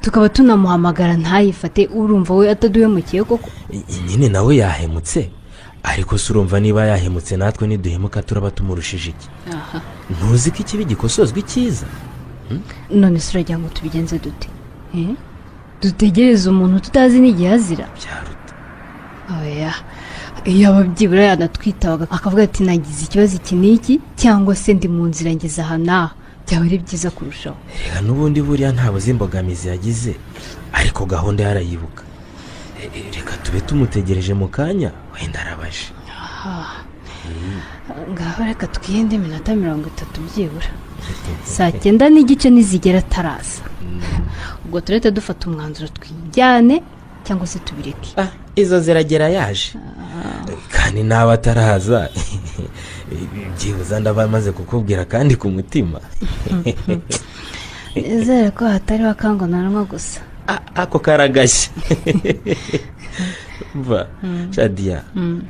tukaba tunamuhamagara ntayifate, urumva we ataduhemukiye koko? Nyine nawe yahemutse, ariko se urumva niba yahemutse natwe niduhemuka turaba tumurushije iki? Ntuzi ko ikibi gikosozwa icyiza? None se uragira ngo tubigenze dute? Dutegereze umuntu tutazi n'igihe azira? Byaruta. Oya, iyo ababyibura yanatwitabaga akavuga ati nagize ikibazo iki n'iki cyangwa se ndi mu nzira ngeze aha n'aha, byaba ari byiza kurushaho. Reka n'ubundi buriya ntabuze imbogamizi yagize, ariko gahunda yarayibuka. Reka tube tumutegereje mu kanya wenda arabaje. Ngaho reka twihende iminota 30 byibura. Saa 9:15 nizigera ataraza, ubwo turete dufata umwanzuro twijyane cyangwa se tubireke. Izo ziragera yaje. Kandi naba ataraza byibuza ndaba maze kukubwira kandi ku mutima. Nizere ko hatari wakangonanwa gusa. Ako karagashye. Mva Shadia,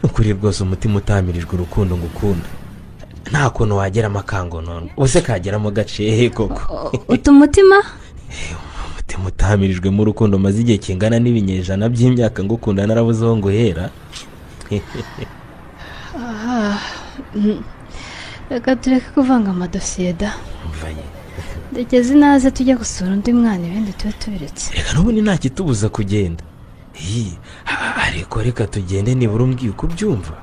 ukuri rwose umutima utamirijwe urukundo ngukunda. Nta kuntu wageramo akangononwa, ubuse kageramo gace koko. Utumutima? Umutima utamirijwe mu rukundo maze igihe kingana n'ibinyejana by'imyaka ngukunda narabuzeho ngo hera. Reka tureke kuvanga amadosiye da. Ndekezi naze tujya gusura undi mwana ibindi tube tubiretse. Reka n'ubundi nta kitubuza kugenda. Ariko reka tugende nibura umbwiye uko ubyumva.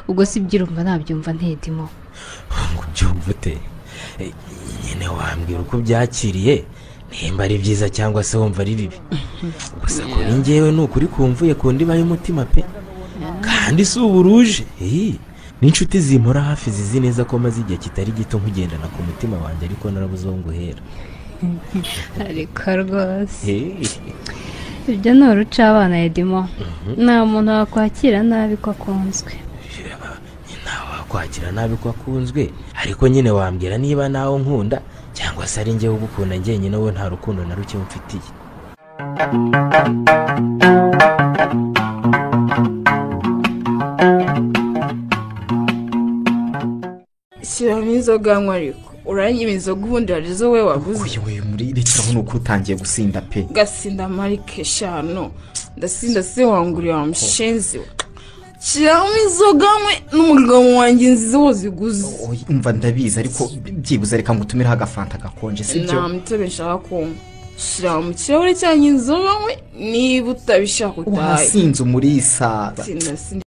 Ubwo si byirumva nabyumva ntidimo. Ngo ubyumva ute? Nyine wambwira uko byakiriye Nimba ari byiza cyangwa se wumva ari bibi. Gusa kuri njyewe ni ukuri kumvuye ku ndiba y'umutima pe. Kandi si uburuje. N'inshuti zimpora hafi zizi neza ko maze igihe kitari gito nkugendana ku mutima wanjye, ariko narabuze aho nguhera. Ariko rwose ibyo ni uruca abana Edimo. Nta muntu wakwakira nabi ko akunzwe. Nta wakwakira nabi ko akunzwe, ariko nyine wambwira niba nawe nkunda cyangwa se ari njyewe ugukunda njyenyine, wowe nta rukundo na ruke umfitiye. Shyiramo inzoga nywa, ariko uranyima inzoga ubundi hari izo we waguze. Oye, muri rekeraho, ni uko utangiye gusinda pe. Gasinda marike eshanu ndasinda se wanguriye wa mushenzi we. Shyiramo inzoga nywe n'umugabo wanjye nziza waziguze. Oye, umva ndabizi, ariko byibuze reka ngutumireho agafanta gakonje, sibyo? Nta mutobe nshaka kunywa. Shyira mu kirahure cyanjye inzoga nywe, niba utabishaka utahe. Wasinze umurisa. Sinda sinda.